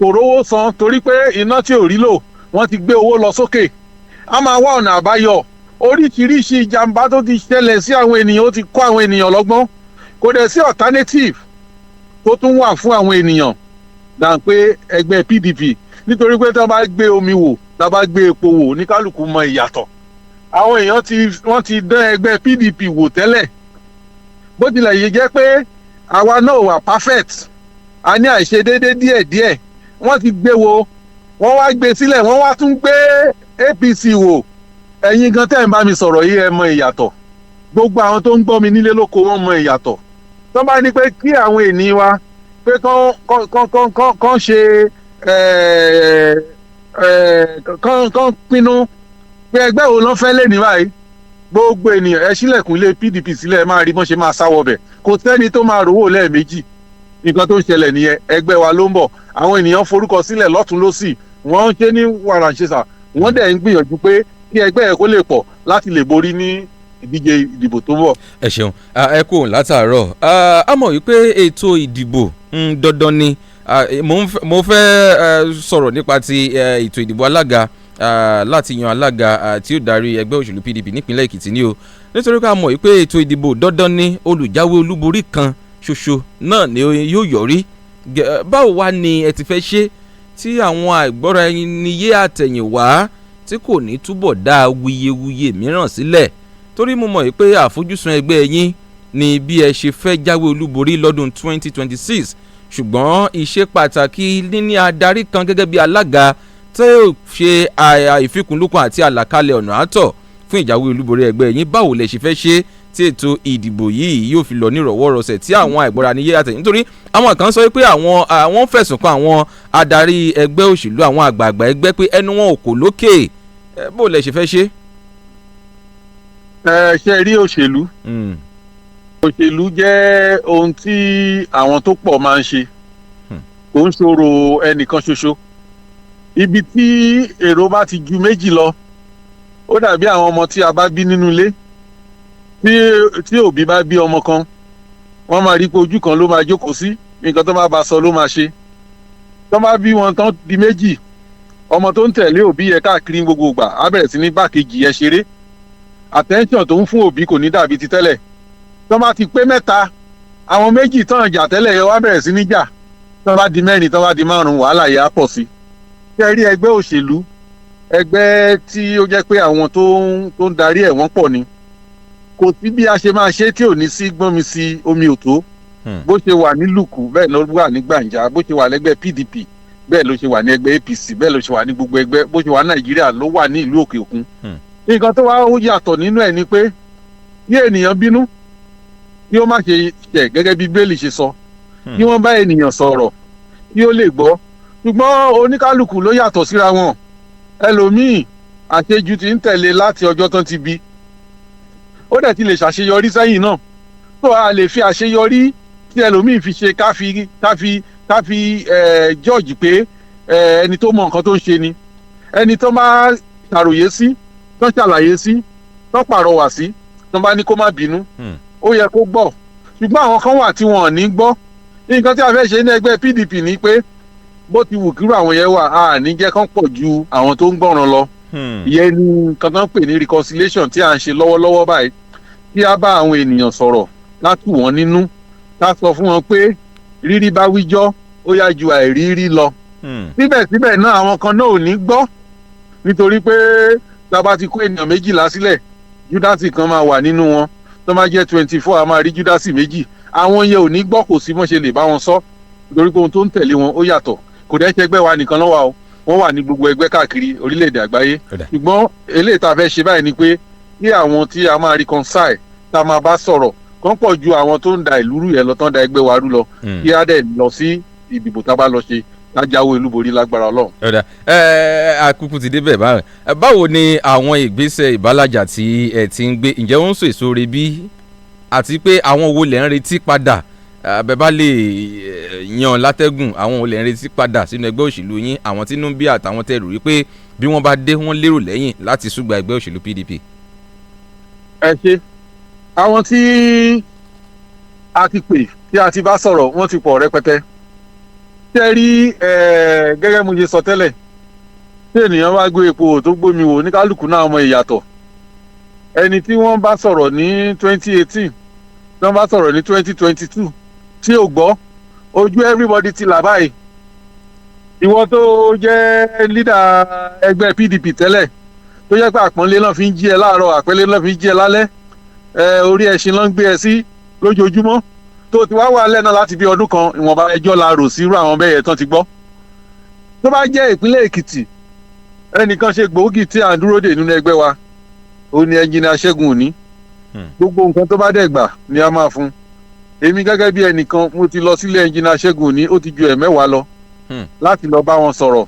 kò rówó san torí pé iná tí ò rí lò, wọ́n ti gbé owó lọ sókè, a máa wá ọ̀nà àbáyọ. Oríṣiríṣi ìjàmbá tó ti ṣẹlẹ̀ sí àwọn ènìyàn, ó ti kọ́ àwọn ènìyàn lọ́gbọ́n. Kò dẹ̀ sí alternative tó tún wà fún àwọn ènìyàn dà pé ẹgbẹ́ PDP, nítorí pé tí wọ́n bá gbé omi wò, tí wọ́n bá gbé epo wò, ní kálukú mọ ìyàtọ̀. Àwọn èèyàn ti wọ́n ti dán ẹgbẹ́ PDP wò tẹ́lẹ̀. Bó tilẹ̀ yìí jẹ́ pé àwa náà wà perfect, a ní àìṣedéédé díẹ̀díẹ̀, wọ́n ti gbé wo, wọ́n wá gbé sílẹ̀, wọ́n wá tún gbé APC wò. Ẹ̀yin gan tẹ́ ń bá mi sọ̀rọ̀ yìí, ẹ mọ ìyàtọ̀. Gbogbo àwọn tó ń gbọ́ mi nílé lóko, wọ́n mọ ìyàtọ̀. Tó bá ní pé kí àwọn ènìyàn wa pé kán kán kán kán kán ṣe kán kán pinnu pé ẹgbẹ́ wo ló fẹ́ lé ní báyìí, gbogbo ènìyàn, ẹ ṣílẹ̀kùn ilé PDP sílẹ̀, ẹ máa rí bọ́n ṣe máa sáwọ́ bẹ̀. Kò sẹ́ni tó máa rówó lẹ́ẹ̀mejì. Nǹkan tó ń ṣẹlẹ̀ nìyẹn. Ẹgbẹ́ wa ló ń bọ̀. Àwọn ènìyàn forúkọ sílẹ̀ lọ́tún lọ́sì, wọ́n ń ṣe ní wàràǹṣeṣà, wọ́n dẹ̀ ń gbìyànjú pé kí ẹgbẹ́ ẹ̀ kó lè pọ̀ láti lè borí ní ìdíje ìdìbò tó bọ̀. Ẹ ṣeun, ẹ kú òun látàárọ̀. A mọ̀ wípé ètò ìdìbò dandan ni. Mo fẹ́ sọ̀rọ̀ nípa ti ètò ìdìbò alága, láti yan alága tí ó darí ẹgbẹ́ òṣèlú PDP nípínlẹ̀ Èkìtì ní o, nítorí ká mọ̀ wípé ètò ìdìbò dandan ni, olùjáwé olúborí kan ṣoṣo náà ni yóò yọrí. Báwo wá ni ẹ ti fẹ́ ṣe tí àwọn àìgbọ́ra ẹni yé àtẹ̀yìnwá tí kò ní túbọ̀ dá wuyewuye mìíràn sílẹ̀? Torí mo mọ̀ pé àfojúsùn ẹgbẹ́ yín ni bí ẹ ṣe fẹ́ jáwé olúborí lọ́dún 2026, ṣùgbọ́n ìṣe pàtàkì níní adarí kan gẹ́gẹ́ bí alága tí yóò ṣe ìfikùnlukùn àti àlàkalẹ̀ ọ̀nà àtọ̀ fún ìjáwé olúborí ẹgbẹ́ yín. Báwo lẹ ṣe fẹ́ ṣe tí ètò ìdìbò yìí yóò fi lọ nírọ̀wọ́rọsẹ̀ tí àwọn àìgbọ́ra ní yé àtẹ̀yìn? Nítorí àwọn kan sọ pé àwọn fẹ̀sùn kan àwọn adarí ẹgbẹ́ òṣèlú, àwọn àgbààgbà ẹgbẹ́, pé ẹnu wọn ò kò lókè. Bó lẹ ṣe fẹ́ ṣe? Ẹ ṣe rí òṣèlú. Òṣèlú jẹ́ ohun tí àwọn tó pọ̀ máa ń ṣe, kò ń ṣòro ẹnìkan ṣoṣo. Ibi tí èrò bá ti ju méjì lọ, ó dàbí àwọn ọmọ tí a bá bí nínú ilé. Tí òbí bá bí ọmọ kan, Wọ́n máa rí pé ojú kan ló máa jókòó sí, nǹkan tó máa bá sọ ló máa ṣe. Tó bá bí wọn tán di méjì, ọmọ tó ń tẹ̀lé òbí yẹn káàkiri gbogbo ìgbà á bẹ̀rẹ̀ sí ní bákejì yẹn ṣeré. Attention tó ń fún òbí kò ní dàbí ti tẹ́lẹ̀. Tó bá ti pé mẹ́ta, àwọn méjì tán jà tẹ́lẹ̀ yẹn wá bẹ̀rẹ̀ sí ní jà. Tó bá di mẹ́rin, tó bá di márùn-ún, wàhálà yẹn á pọ̀ sí. Ṣé rí ẹgbẹ́ òṣèlú, ẹgbẹ́ tí ó jẹ́ pé àwọn tó ń darí ẹ̀ wọ́n pọ̀ ni. Kò sí bí a ṣe máa ṣe tí ò ní sí gbọ́n mi sí omi ò tó. Bó ṣe wà ní Lùkù, bẹ́ẹ̀ ló wà ní Gbàǹjà. Bó ṣe wà lẹ́gbẹ́ PDP, bẹ́ẹ̀ ló ṣe wà ní ẹgbẹ́ APC, bẹ́ẹ̀ ló ṣe wà ní gbogbo ẹgbẹ́. Bó ṣe wà ní Nàìjíríà ló wà ní ìlú òkè òkun. Nǹkan tó wá ó yàtọ̀ nínú ẹ̀ ni pé kí ènìyàn bínú, kí ó má ṣe ṣẹ̀ gẹ́gẹ́ bí Bíbélì ṣe sọ, kí wọ́n bá ènìyàn sọ̀rọ̀ kí ó lè gbọ́. Ṣùgbọ́n oníkálukú ló yàtọ̀ síra wọn. Ẹlòmíì, àṣejù ti ń tẹ̀lé láti ọjọ́ tán ti bí, ó dẹ̀ ti lè ṣàṣeyọrí sẹ́yìn náà, tó a lè fi àṣeyọrí tí ẹlòmíì fi ṣe ká fi judge pé ẹni tó mọ nǹkan tó ń ṣe ni. Ẹni tó máa ṣàròyé sí, tó ṣàlàyé sí, tó pàrọwà sí, tó bá ní kó má bínú, ó yẹ kó gbọ́. Ṣùgbọ́n àwọn kan wà tí wọn ò ní gbọ́. Nǹkan tí a fẹ́ ṣe ní ẹgbẹ́ PDP ni pé bó ti wù kírú àwọn yẹn wà, á ní jẹ́ kán pọ̀ ju àwọn tó ń gbọ́ràn lọ. Ìyẹn ni nǹkan tó ń pè ní reconciliation tí à ń ṣe lọ́wọ́lọ́wọ́ báyìí, kí a bá àwọn ènìyàn sọ̀rọ̀, ká tù wọ́n nínú, ká sọ fún wọn pé rírí bá wíjọ́, ó yá ju àìrírí lọ. Síbẹ̀síbẹ̀ náà, àwọn kan náà ò ní gbọ́, nítorí pé tá a bá ti kó ènìyàn 12 sílẹ̀, Júdásì kan máa wà nínú wọn. Tó máa jẹ́ 24, a máa rí Júdásì méjì. Àwọn yẹn ò ní gbọ́. Kò sí mọ́ ṣe lè bá wọn sọ, nítorí pé ohun tó ń tẹ̀lé wọn ó yàtọ̀. Kò dẹ́ ṣe ẹgbẹ́ wa nìkan lọ́wọ́ o, wọ́n wà ní gbogbo ẹgbẹ́ káàkiri orílẹ̀-èdè àgbáyé. Ṣùgbọ́n eléyìí tá a fẹ́ ṣe báyìí ni pé kí àwọn tí a máa reconcile, tá a máa bá sọ̀rọ̀, kán pọ̀ ju àwọn tó ń da ìlú rú yẹn lọ, tó ń da ẹgbẹ́ wa rú lọ, kí á dẹ̀ lọ sí ìdìbò tá a bá lọ ṣe, ká jáwé olúborí lágbára Ọlọ́run. Ọ̀dà ẹ, àkúkú ti débẹ̀ báyìí. Báwo ni àwọn ìgbésẹ̀ ìbálàjà tí ẹ ti ń gbé, ǹjẹ́ ó ń sọ èso re bí? Àti pé àwọn wo lẹ̀ ń retí padà? Bẹ́ẹ̀ bá lè yan látẹ́gùn, àwọn wo lẹ̀ ń retí padà sínú ẹgbẹ́ òṣèlú yín, àwọn tí inú ń bí àtàwọn tẹ́ rò wípé bí wọ́n bá dé, wọ́n lérò lẹ́yìn láti ṣùgbà ẹgbẹ́ òṣèlú PDP? Ẹ ṣe. Àwọn tí a ti pè, tí a ti bá sọ̀rọ̀, wọ́n ti pọ̀ rẹpẹtẹ. Ṣe rí, gẹ́gẹ́ mo ṣe sọ tẹ́lẹ̀, tí ènìyàn bá gbé epo tó gbómi wò, oníkálukú náà mọ ìyàtọ̀. Ẹni tí wọ́n bá sọ̀rọ̀ ní 2018, tí wọ́n bá sọ̀rọ̀ ní 2022 tí ò gbọ́, ojú everybody ti là báyìí. Ìwọ tó jẹ́ leader ẹgbẹ́ PDP tẹ́lẹ̀, tó jẹ́ pé àpọ́nlé náà fi ń jí ẹ láàárọ̀, àpọ́nlé náà fi ń jí ẹ lálẹ́, ẹ orí ẹṣin ló ń gbé ẹ sí lójoojúmọ́, tó ti wá wà lẹ́nà láti bí ọdún kan, ìwọ̀nba ẹjọ́ la rò sí irú àwọn bẹ́ẹ̀ yẹn tán ti gbọ́. Tó bá jẹ́ ìpínlẹ̀ Èkìtì, ẹnìkan ṣe gbòógì tí à ń dúró dè nínú ẹgbẹ́ wa, ó ní Ẹnjìnìà Ṣẹ́gun Òní. Gbogbo nǹkan tó bá dẹ̀ gbà ni a máa fún. Èmi gẹ́gẹ́ bí ẹnìkan, mo ti lọ sílé Ẹnjìnìà Ṣẹ́gun Òní, ó ti ju 10 lọ, láti lọ bá wọn sọ̀rọ̀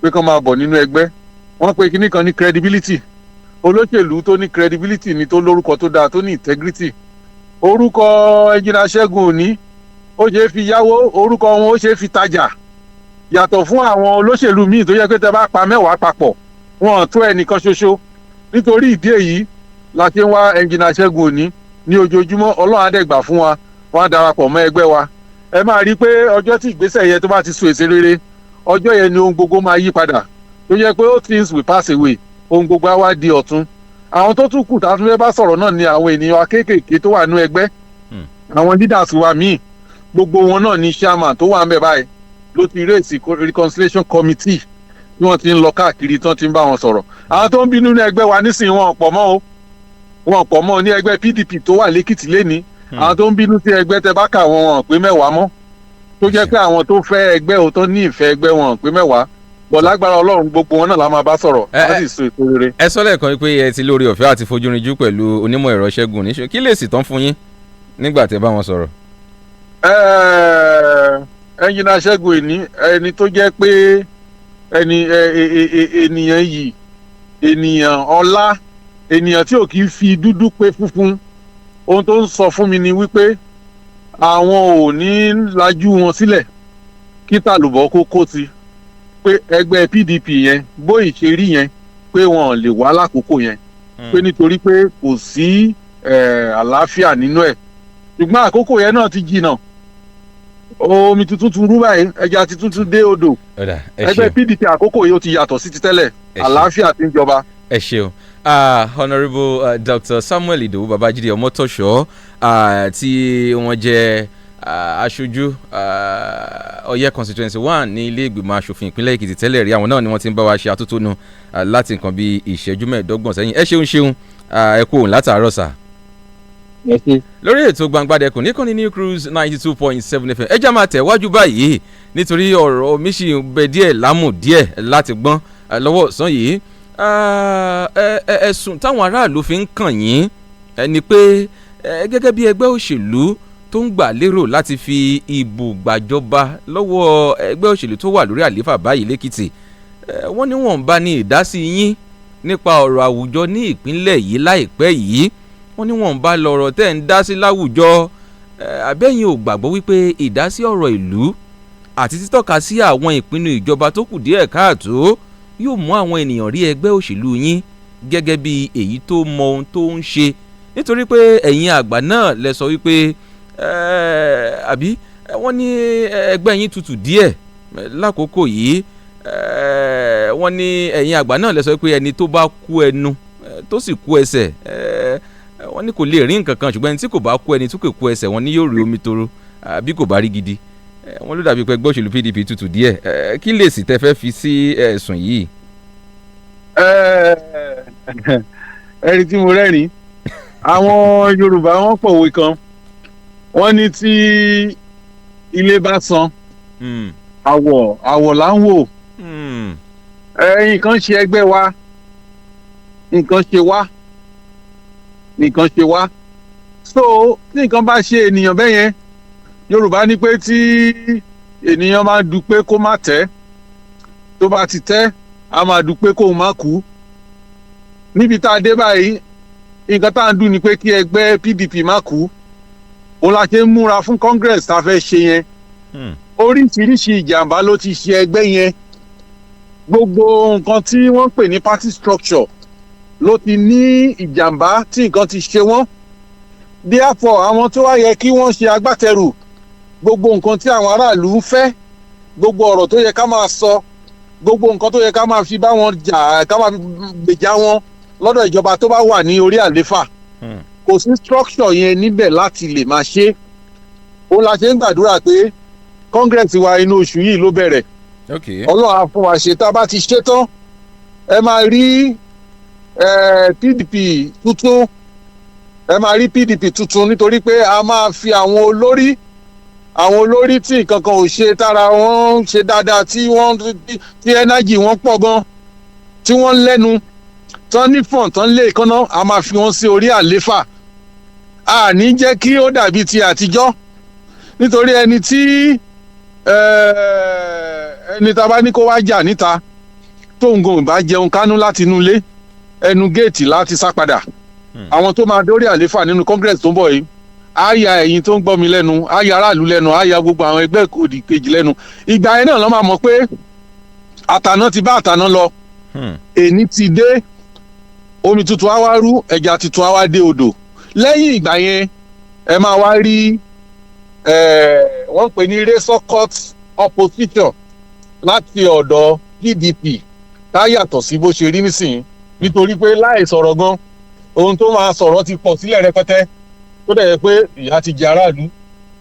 pé kán máa bọ̀ nínú ẹgbẹ́. Wọ́n pe kinní kan ní credibility. Olóṣèlú tó ní credibility ni tó lórúkọ tó dáa, tó ní integrity. Orúkọ Ẹnjìnìà Ṣẹ́gun Òní, ó ṣeé fi yáwó. Orúkọ wọn, ó ṣeé fi tajà, yàtọ̀ fún àwọn olóṣèlú míì tó yẹ pé tẹ bá pa 10 papọ̀, wọn ò tó ẹnìkan ṣoṣo. Nítorí ìdí èyí la ṣe ń wá Ẹnjìnìà Ṣẹ́gun Òní ní ojoojúmọ́. Ọlọ́run á dẹ̀ gbà fún wa, wọ́n á darapọ̀ mọ́ ẹgbẹ́ wa. Ẹ máa rí i pé ọjọ́ tí ìgbésẹ̀ yẹn tó bá ti so èso rere, ọjọ́ yẹn ni ohun gbogbo máa yí padà, tó yẹ pé all things will pass away, ohun gbogbo á wá di ọ̀tun. Àwọn tó tún kù tá a tún fẹ́ bá sọ̀rọ̀ náà ni àwọn ènìyàn kéékèèké tó wà nú ẹgbẹ́, àwọn leaders wa míì. Gbogbo wọn náà ní chairman tó wà ń bẹ̀ báyìí ló ti raise reconciliation committee tí wọ́n ti ń lọ káàkiri, tí wọ́n ti ń bá wọn sọ̀rọ̀. Àwọn tó ń bínú ní ẹgbẹ́ wa nísìnyí, wọn ò pọ̀ mọ́ o, wọn ò pọ̀ mọ́ ní ẹgbẹ́ PDP tó wà lẹ́kìtì lẹ́ni. Àwọn tó ń bínú sí ẹgbẹ́, tẹ bá kà wọ́n, wọn ò pé 10 mọ́. Tó jẹ́ pé àwọn tó fẹ́ ẹgbẹ́ ò tó ní ìfẹ́ ẹgbẹ́, wọn ò pé 10 bọ̀. Lágbára Ọlọ́run, gbogbo wọn náà la máa bá sọ̀rọ̀, á sì so èso rere. Ẹ sọ lẹ́ẹ̀kan pé ẹ ti lórí ọ̀fẹ́ àti fojúrinjú pẹ̀lú onímọ̀ ẹ̀rọ Ṣẹ́gun Òní. Kí lè sì tán fún yín nígbà tẹ́ bá wọn sọ̀rọ̀? Ẹnjìnà Ṣẹ́gun Òní, ẹni tó jẹ́ pé ẹni ènìyàn yìí, ènìyàn ọlá, ènìyàn tí ò kì í fi dúdú pé funfun, ohun tó ń sọ fún mi ni wípé àwọn ò ní lajú wọn sílẹ̀ kí tàlùbọ̀ kó kó ti pé ẹgbẹ́ PDP yẹn bóyì ṣe rí yẹn, pé wọn ò lè wá lákòókò yẹn, pé nítorí pé kò sí àlàáfíà nínú ẹ̀. Ṣùgbọ́n àkókò yẹn náà ti jìnnà, omi tuntun tún rú báyìí, ẹja tuntun tún dé odò. Ó dà, ẹ Ẹgbẹ́ ṣeun. PDP àkókò yìí, ó ti yàtọ̀ sí ti tẹ́lẹ̀. Ẹ ṣeun. Àlàáfíà ti ń jọba. Ẹ ṣeun, Honourable Dr. Samuel Idowu Babajide Ọmọtọ́ṣọ́, tí wọ́n jẹ́ aṣojú Ọ̀yẹ́ Constituency 1 ní ilé ìgbìmọ̀ asòfin ìpínlẹ̀ Èkìtì tẹ́lẹ̀ rí. Àwọn náà ni wọ́n ti ń bá wa ṣe atótónu láti nǹkan bíi ìṣẹ́jú 25 sẹ́yìn. Ẹ ṣeun ṣeun, ẹ kú òun látàárọ̀ sà. Lórí ètò Gbangbadẹkùn níkànnì New Cruise 92.7 FM, ẹ já máa tẹ̀ wájú báyìí nítorí ọ̀rọ̀ mi sì ń bẹ díẹ̀ lámù díẹ̀ láti gbọ́n lọ́wọ́ ọ̀sán yìí. Ẹ̀sùn táwọn aráàlú fi ń kàn yín ni pé gẹ́gẹ́ bí ẹgbẹ́ òṣèlú tó ń gbà lérò láti fi ìbò gbàjọba lọ́wọ́ ẹgbẹ́ òṣèlú tó wà lórí àlééfà báyìí lẹ́kìtì, wọ́n ní wọ́n ń bá ní ìdásí yín nípa ọ̀rọ̀ àwùjọ ní ìpínlẹ̀ yìí láìpẹ́ yìí. Wọ́n ní wọ́n ń bá lọ̀rọ̀ tẹ́ ń dá sí láwùjọ. Àbẹ́yìn ò gbàgbọ́ wípé ìdásí ọ̀rọ̀ ìlú àti títọ́ka sí àwọn ìpinnu ìjọba tó kù díẹ̀ káàtó yóò mú àwọn ènìyàn rí ẹgbẹ́ òṣèlú yín gẹ́gẹ́ bí èyí tó mọ ohun tó ń ṣe, nítorí pé ẹ̀yin àgbà náà lẹ sọ wípé àbí wọ́n ní ẹgbẹ́ yín tutù díẹ̀ lákòókò yìí. Wọ́n ní ẹ̀yin àgbà náà lẹ sọ wípé ẹni tó bá kú ẹnu tó sì kú ẹsẹ̀, wọ́n ní kò lè rí nǹkan kan, ṣùgbọ́n ẹni tí kò bá kú ẹni tó kò kú ẹsẹ̀, wọ́n ní yóò rí omi toro bí kò bá rí gidi. Wọ́n ló dàbí pé ẹgbẹ́ òṣèlú PDP tutù díẹ̀. Kí lè sì tẹ́ fẹ́ fi sí ẹ̀sùn yìí? Ẹni tí mo rẹ́rìn, àwọn Yorùbá, wọ́n pòwe kan, wọ́n ní tí ilé bá san, àwọ̀ àwọ̀ là ń wò. Nǹkan ṣe ẹgbẹ́ wa, nǹkan ṣe wá, nǹkan ṣe wá. So tí nǹkan bá ṣe ènìyàn bẹ́ẹ̀ yẹn, Yorùbá ní pé tí ènìyàn máa dúpẹ́ kó má tẹ́, tó bá ti tẹ́, a máa dúpẹ́ kóun má kú. Níbi tá a dé báyìí, nǹkan tá à ń dùn ni pé kí ẹgbẹ́ PDP má kú. Òun la ṣe ń múra fún congress tá a fẹ́ ṣe yẹn. Oríṣiríṣi ìjàmbá ló ti ṣe ẹgbẹ́ yẹn. Gbogbo nǹkan tí wọ́n ń pè ní party structure ló ti ní ìjàmbá tí nǹkan ti ṣe wọ́n. Therefore, àwọn tó wá yẹ kí wọ́n ṣe agbátẹrù gbogbo nǹkan tí àwọn aráàlú ń fẹ́, gbogbo ọ̀rọ̀ tó yẹ ká máa sọ, gbogbo nǹkan tó yẹ ká máa fi bá wọn jà, ká máa fi gbèjà wọn lọ́dọ̀ ìjọba tó bá wà ní orí àléfà, kò sí structure yẹn níbẹ̀ láti lè máa ṣe. Òun la ṣe ń gbàdúrà pé congress wa, inú oṣù yìí ló bẹ̀rẹ̀. Ọlọ́run á fún wa ṣe. Tá a bá ti ṣe tán, ẹ máa rí PDP tuntun, ẹ máa rí PDP tuntun, nítorí pé a máa fi àwọn olórí tí nǹkan kan ò ṣe, tára wọn ń ṣe dáadáa, tí wọ́n tí energy wọn pọ̀ gan, tí wọ́n lẹ́nu tán, nífọ̀n tán lé ìkànnà, a máa fi wọn sí orí àléfà. A ní jẹ́ kí ó dàbí ti àtijọ́, nítorí ẹni tá a bá ní kó wá jà níta, tóun gan ò bá jẹun kánú láti inú ilé, ẹnu géètì láti sá padà. Àwọn tó máa dórí àléfà nínú congress tó ń bọ̀ yìí á ya ẹ̀yin tó ń gbọ́ mi lẹ́nu, á ya aráàlú lẹ́nu, á ya gbogbo àwọn ẹgbẹ́ òdì kejì lẹ́nu. Ìgbà yẹn náà lọ́ máa mọ̀ pé àtàná ti bá àtàná lọ. Èní ti dé, omi tuntun á wá rú, ẹja tuntun á wá dé odò. Lẹ́yìn ìgbà yẹn, ẹ máa wá rí wọ́n ń pè ní razor cut opposition láti ọ̀dọ̀ PDP, tá yàtọ̀ sí bó ṣe rí nísìnyí, nítorí pé láì sọ̀rọ̀ gan, ohun tó máa sọ̀rọ̀ ti pọ̀ sílẹ̀ rẹpẹtẹ, tó dẹ̀ yẹ pé ìyà ti jẹ aráàlú,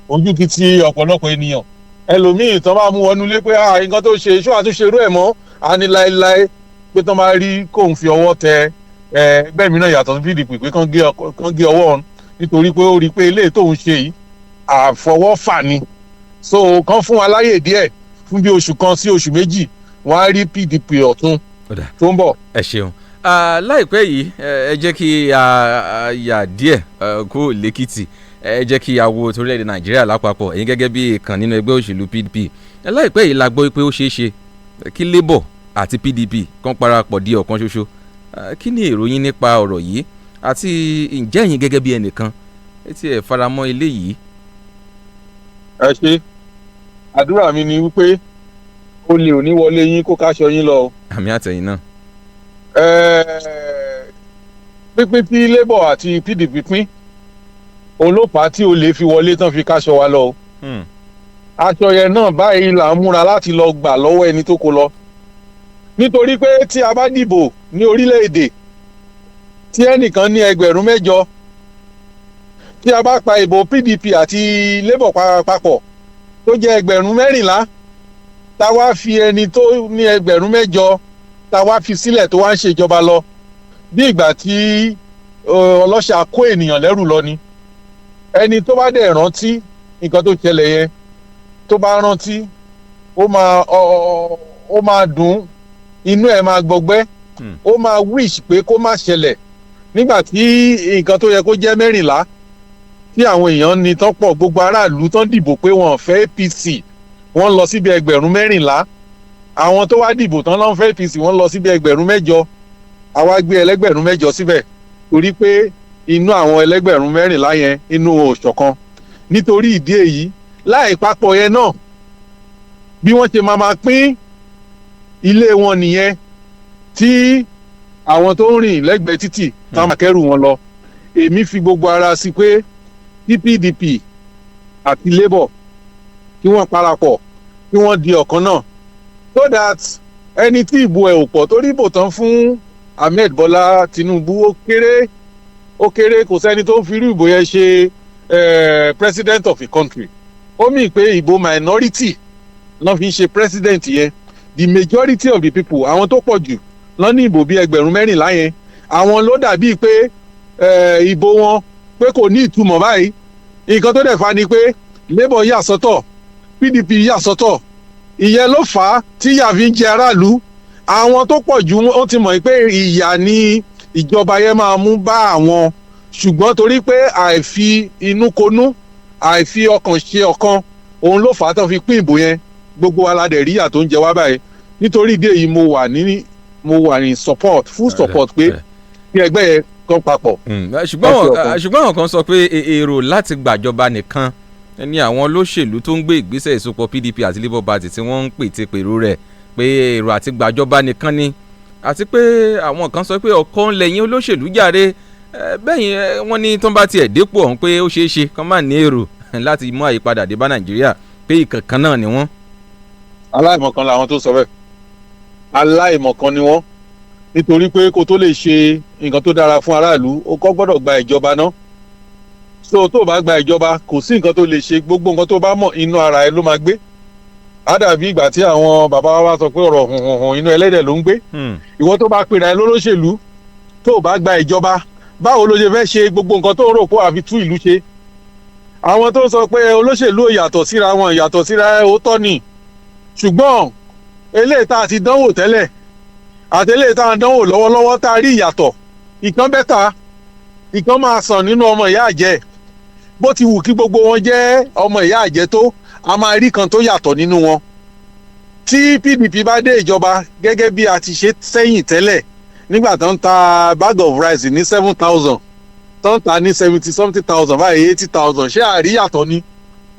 ojú ti ti ọ̀pọ̀lọpọ̀ ènìyàn. Ẹlòmíì tán bá mú wọnú ilé pé, "Ah, nǹkan tó ṣe, ṣó àtúnṣe irú ẹ̀ mọ́?" Á ní láéláé, pé tán bá rí kóun fi ọwọ́ tẹ ẹgbẹ́ mi náà yàtọ̀ sí PDP, pé kán gé ọwọ́ òun, nítorí pé ó rí i pé eléyìí tóun ṣe yìí, àfọwọ́fà ni. So kán fún wa láyè díẹ̀ fún bí oṣù 1 sí oṣù 2, wọ́n á rí PDP ọ̀tun Ó dà. tó ń bọ̀. Ẹ ṣeun. Láìpẹ́ yìí, ẹ jẹ́ kí a yà díẹ̀ kó lẹ́kìtì, ẹ jẹ́ kí a wo torílẹ̀-èdè Nàìjíríà lápapọ̀. Ẹ̀yin gẹ́gẹ́ bí ìkan nínú ẹgbẹ́ òṣèlú PDP, láìpẹ́ yìí la gbọ́ pé ó ṣeé ṣe kí Labour àti PDP kan parapọ̀ di ọ̀kan ṣoṣo. Kí ni èrò yín nípa ọ̀rọ̀ yìí, àti ǹjẹ́ ẹ̀yin gẹ́gẹ́ bí ẹnìkan ẹ ti ẹ̀ faramọ́ eléyìí? Ẹ ṣe. Àdúrà mi ni wípé olè ò ní wọlé yín kó káṣọ yín lọ o. Àmín, àtẹ̀yìn náà. Pínpín tí Labour àti PDP pín Òun ló fà á tí olè fi wọlé tán fi káṣọ wa lọ o. Aṣọ yẹn náà báyìí là ń múra láti lọ gbà lọ́wọ́ ẹni tó kó lọ, nítorí pé tí a bá dìbò ní orílẹ̀-èdè tí ẹnìkan ní 8,000, tí a bá pa ìbò PDP àti Labour papọ̀ tó jẹ́ 14,000, tá wá fi ẹni tó ní 8,000, tá wá fi sílẹ̀ tó wá ń ṣèjọba lọ, bí ìgbà tí ọlọ́ṣà kó ènìyàn lẹ́rù lọ ni. Ẹni tó bá dẹ̀ rántí nǹkan tó ṣẹlẹ̀ yẹn, tó bá rántí, ó máa dùn, inú ẹ̀ máa gbọgbẹ́. Ó máa wish pé kó má ṣẹlẹ̀ nígbà tí nǹkan tó yẹ kó jẹ́ 14 tí àwọn èèyàn ní tán pọ̀, gbogbo aráàlú tán dìbò pé wọ́n fẹ́ APC, wọ́n lọ síbi 14,000. Àwọn tó wá dìbò tán lọ́n fẹ́ APC, wọ́n lọ síbi 8,000. Àwa gbé ẹlẹ́gbẹ̀rún mẹ́jọ síbẹ̀ torí pé inú àwọn ẹlẹ́gbẹ̀rún 14 yẹn, inú wọn ò ṣọ̀kan. Nítorí ìdí èyí, láì papọ̀ yẹn náà, bí wọ́n ṣe máa máa pín ilé wọn nìyẹn, tí àwọn tó ń rìn lẹ́gbẹ̀ẹ́ títì táwọn máa kẹ́rù wọn lọ. Èmi fi gbogbo ara sí pé tí PDP àti Labour kí wọ́n parapọ̀, kí wọ́n di ọ̀kan náà, so that ẹni tí ìbò ẹ̀ ò pọ̀, torí ìbò tán fún Ahmed Bọ́lá Tinubu, ó kéré, ó kéré. Kò sẹ́ni tó ń fi irú ìbò yẹn ṣe president of a country. Ó mì pé ìbò minority lọ́n fi ń ṣe president yẹn. The majority of the people, àwọn tó pọ̀ jù lọ́n ní ìbò bíi 14,000 yẹn, àwọn ló dàbíi pé ìbò wọn pé kò ní ìtumọ̀ báyìí. Nǹkan tó dẹ̀ fa ni pé Labour yà sọ́tọ̀, PDP yà sọ́tọ̀. Ìyẹn ló fà á tí ìyà fi ń jẹ aráàlú. Àwọn tó pọ̀ jù, wọ́n ti mọ̀ pé ìyà ni ìjọba yẹn máa mú bá àwọn, ṣùgbọ́n torí pé àìfi inú konú, àìfi ọkàn ṣe ọ̀kan, òun ló fà á tán fi pín ìbò yẹn. Gbogbo wa la dẹ̀ rí ìyà tó ń jẹ wá báyìí. Nítorí ìdí èyí, mo wà ní support, full support pé kí ẹgbẹ́ yẹn kan papọ̀. Ṣùgbọ́n àwọn kan sọ pé èrò láti gbàjọba nìkan ní àwọn olóṣèlú tó ń gbé ìgbésẹ̀ ìsopọ̀ PDP àti Labour Party tí wọ́n ń pète pèrò rẹ̀, pé èrò àti gbàjọba nìkan ni, àti pé àwọn kan sọ pé ọ̀kan lẹ́yìn olóṣèlú jàre bẹ́yìn. Wọ́n ní tó ń bá tiẹ̀ dépò ọ̀hún, pé ó ṣeé ṣe kán má ní èrò láti mú àyípadà dé bá Nàìjíríà, pé ìkànkan náà ni wọ́n. Aláìmọ̀kan làwọn tó sọ bẹ́ẹ̀, aláìmọ̀kan ni wọ́n, nítorí pé kó tó lè ṣe nǹkan tó dára fún aráàlú, ó kọ́ gbọ́dọ̀ gba ìjọba náà. So tó o bá gba ìjọba, kò sí nǹkan tó lè ṣe. Gbogbo nǹkan tó bá mọ̀, inú ara ẹ ló máa gbé. Á dàbí ìgbà tí àwọn bàbá wa wá sọ pé ọ̀rọ̀ hùhùn inú ẹlẹ́dẹ̀ ló ń gbé. Ìwọ tó bá pèrè ẹ lólóṣèlú, tó o bá gba ìjọba, báwo ló ṣe fẹ́ ṣe gbogbo nǹkan tó ń rò pé àfi tú ìlú ṣe? Àwọn tó ń sọ pé olóṣèlú ò yàtọ̀ síra wọn, yàtọ̀ síra, òótọ́ ni, ṣùgbọ́n eléyìí tá a ti dánwò tẹ́lẹ̀ àti eléyìí tá a dánwò lọ́wọ́lọ́wọ́, tá a rí ìyàtọ̀, ìkan better, ìkan máa sàn nínú ọmọ ìyá àjẹ́. Bó ti wù kí gbogbo wọn jẹ́ ọmọ ìyá àjẹ́ tó, a máa rí kan tó yàtọ̀ nínú wọn. Tí PDP bá dé ìjọba, gẹ́gẹ́ bí a ti ṣe sẹ́yìn tẹ́lẹ̀, nígbà tó ń ta bag of rice ní 7,000, tó ń ta ní seventy something thousand báyìí, 80,000, ṣé àríyàtọ̀ ni?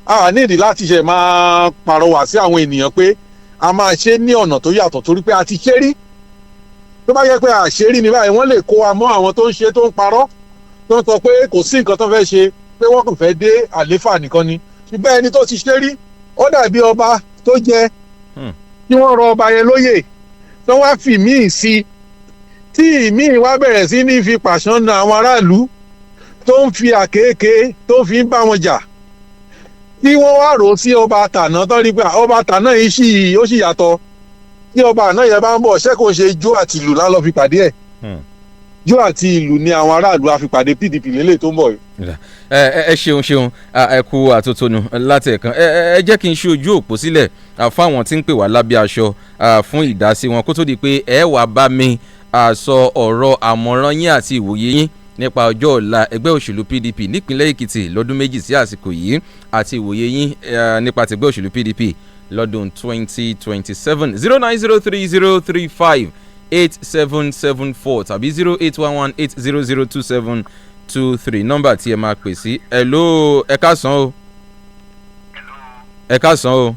A nídìí láti ṣe máa pàrọwà sí àwọn ènìyàn pé a máa ṣe ní ọ̀nà tó yàtọ̀, torí pé a ti ṣe rí. Tó bá yẹ pé àṣírí ni báyìí, wọ́n lè kó wa mọ́ àwọn tó ń ṣe, tó ń parọ́, tó ń sọ pé kò sí nǹkan tó fẹ́ ṣe, pé wọ́n kàn fẹ́ dé àléfà nìkan ni. Ṣùgbọ́n ẹni tó ti ṣe rí, ó dàbí ọba tó jẹ tí wọ́n rọ ọba yẹn lóyè, tí wọ́n wá fi míì sí i, tí ìmíì wá bẹ̀rẹ̀ sí ní fi pàṣán na àwọn aráàlú, tó ń fi àkéèké tó fi ń bá wọn jà, tí wọ́n wá rò ó sí ọba tàná, tó rí pé ọba tàná yìí sì ó sì yàtọ̀. Tí ọba àná yẹn bá ń bọ̀, ṣé kò ṣe ijó àti ìlú lálọ́ fi pàdé ẹ̀? Ijó àti ìlú ni àwọn aráàlú á fi pàdé PDP lélẹ̀ tó ń bọ̀ yìí. Ẹ ṣeun, ṣeun, ẹ kú àtótónu láti ẹ̀kan. Ẹ jẹ́ kí n ṣí ojú òpó sílẹ̀ fáwọn tí ń pè wá lábẹ́ aṣọ fún ìdásí wọn, kó tó di pé ẹ wàá bá mi sọ ọ̀rọ̀ àmọ̀ràn yín àti ìwòye yín nípa ọjọ́ ọ̀la ẹgbẹ́ òṣèlú PDP nípínlẹ̀ Èkìtì lọ́dún 2 sí àsìkò yìí, àti ìwòye yín nípa tẹgbẹ́ òṣèlú PDP lọ́dún 2027. 09030358774 tàbí 08118002723, nọ́mbà tí ẹ máa pè sí. Hello, ẹ káàsán o. Ẹ káàsán o.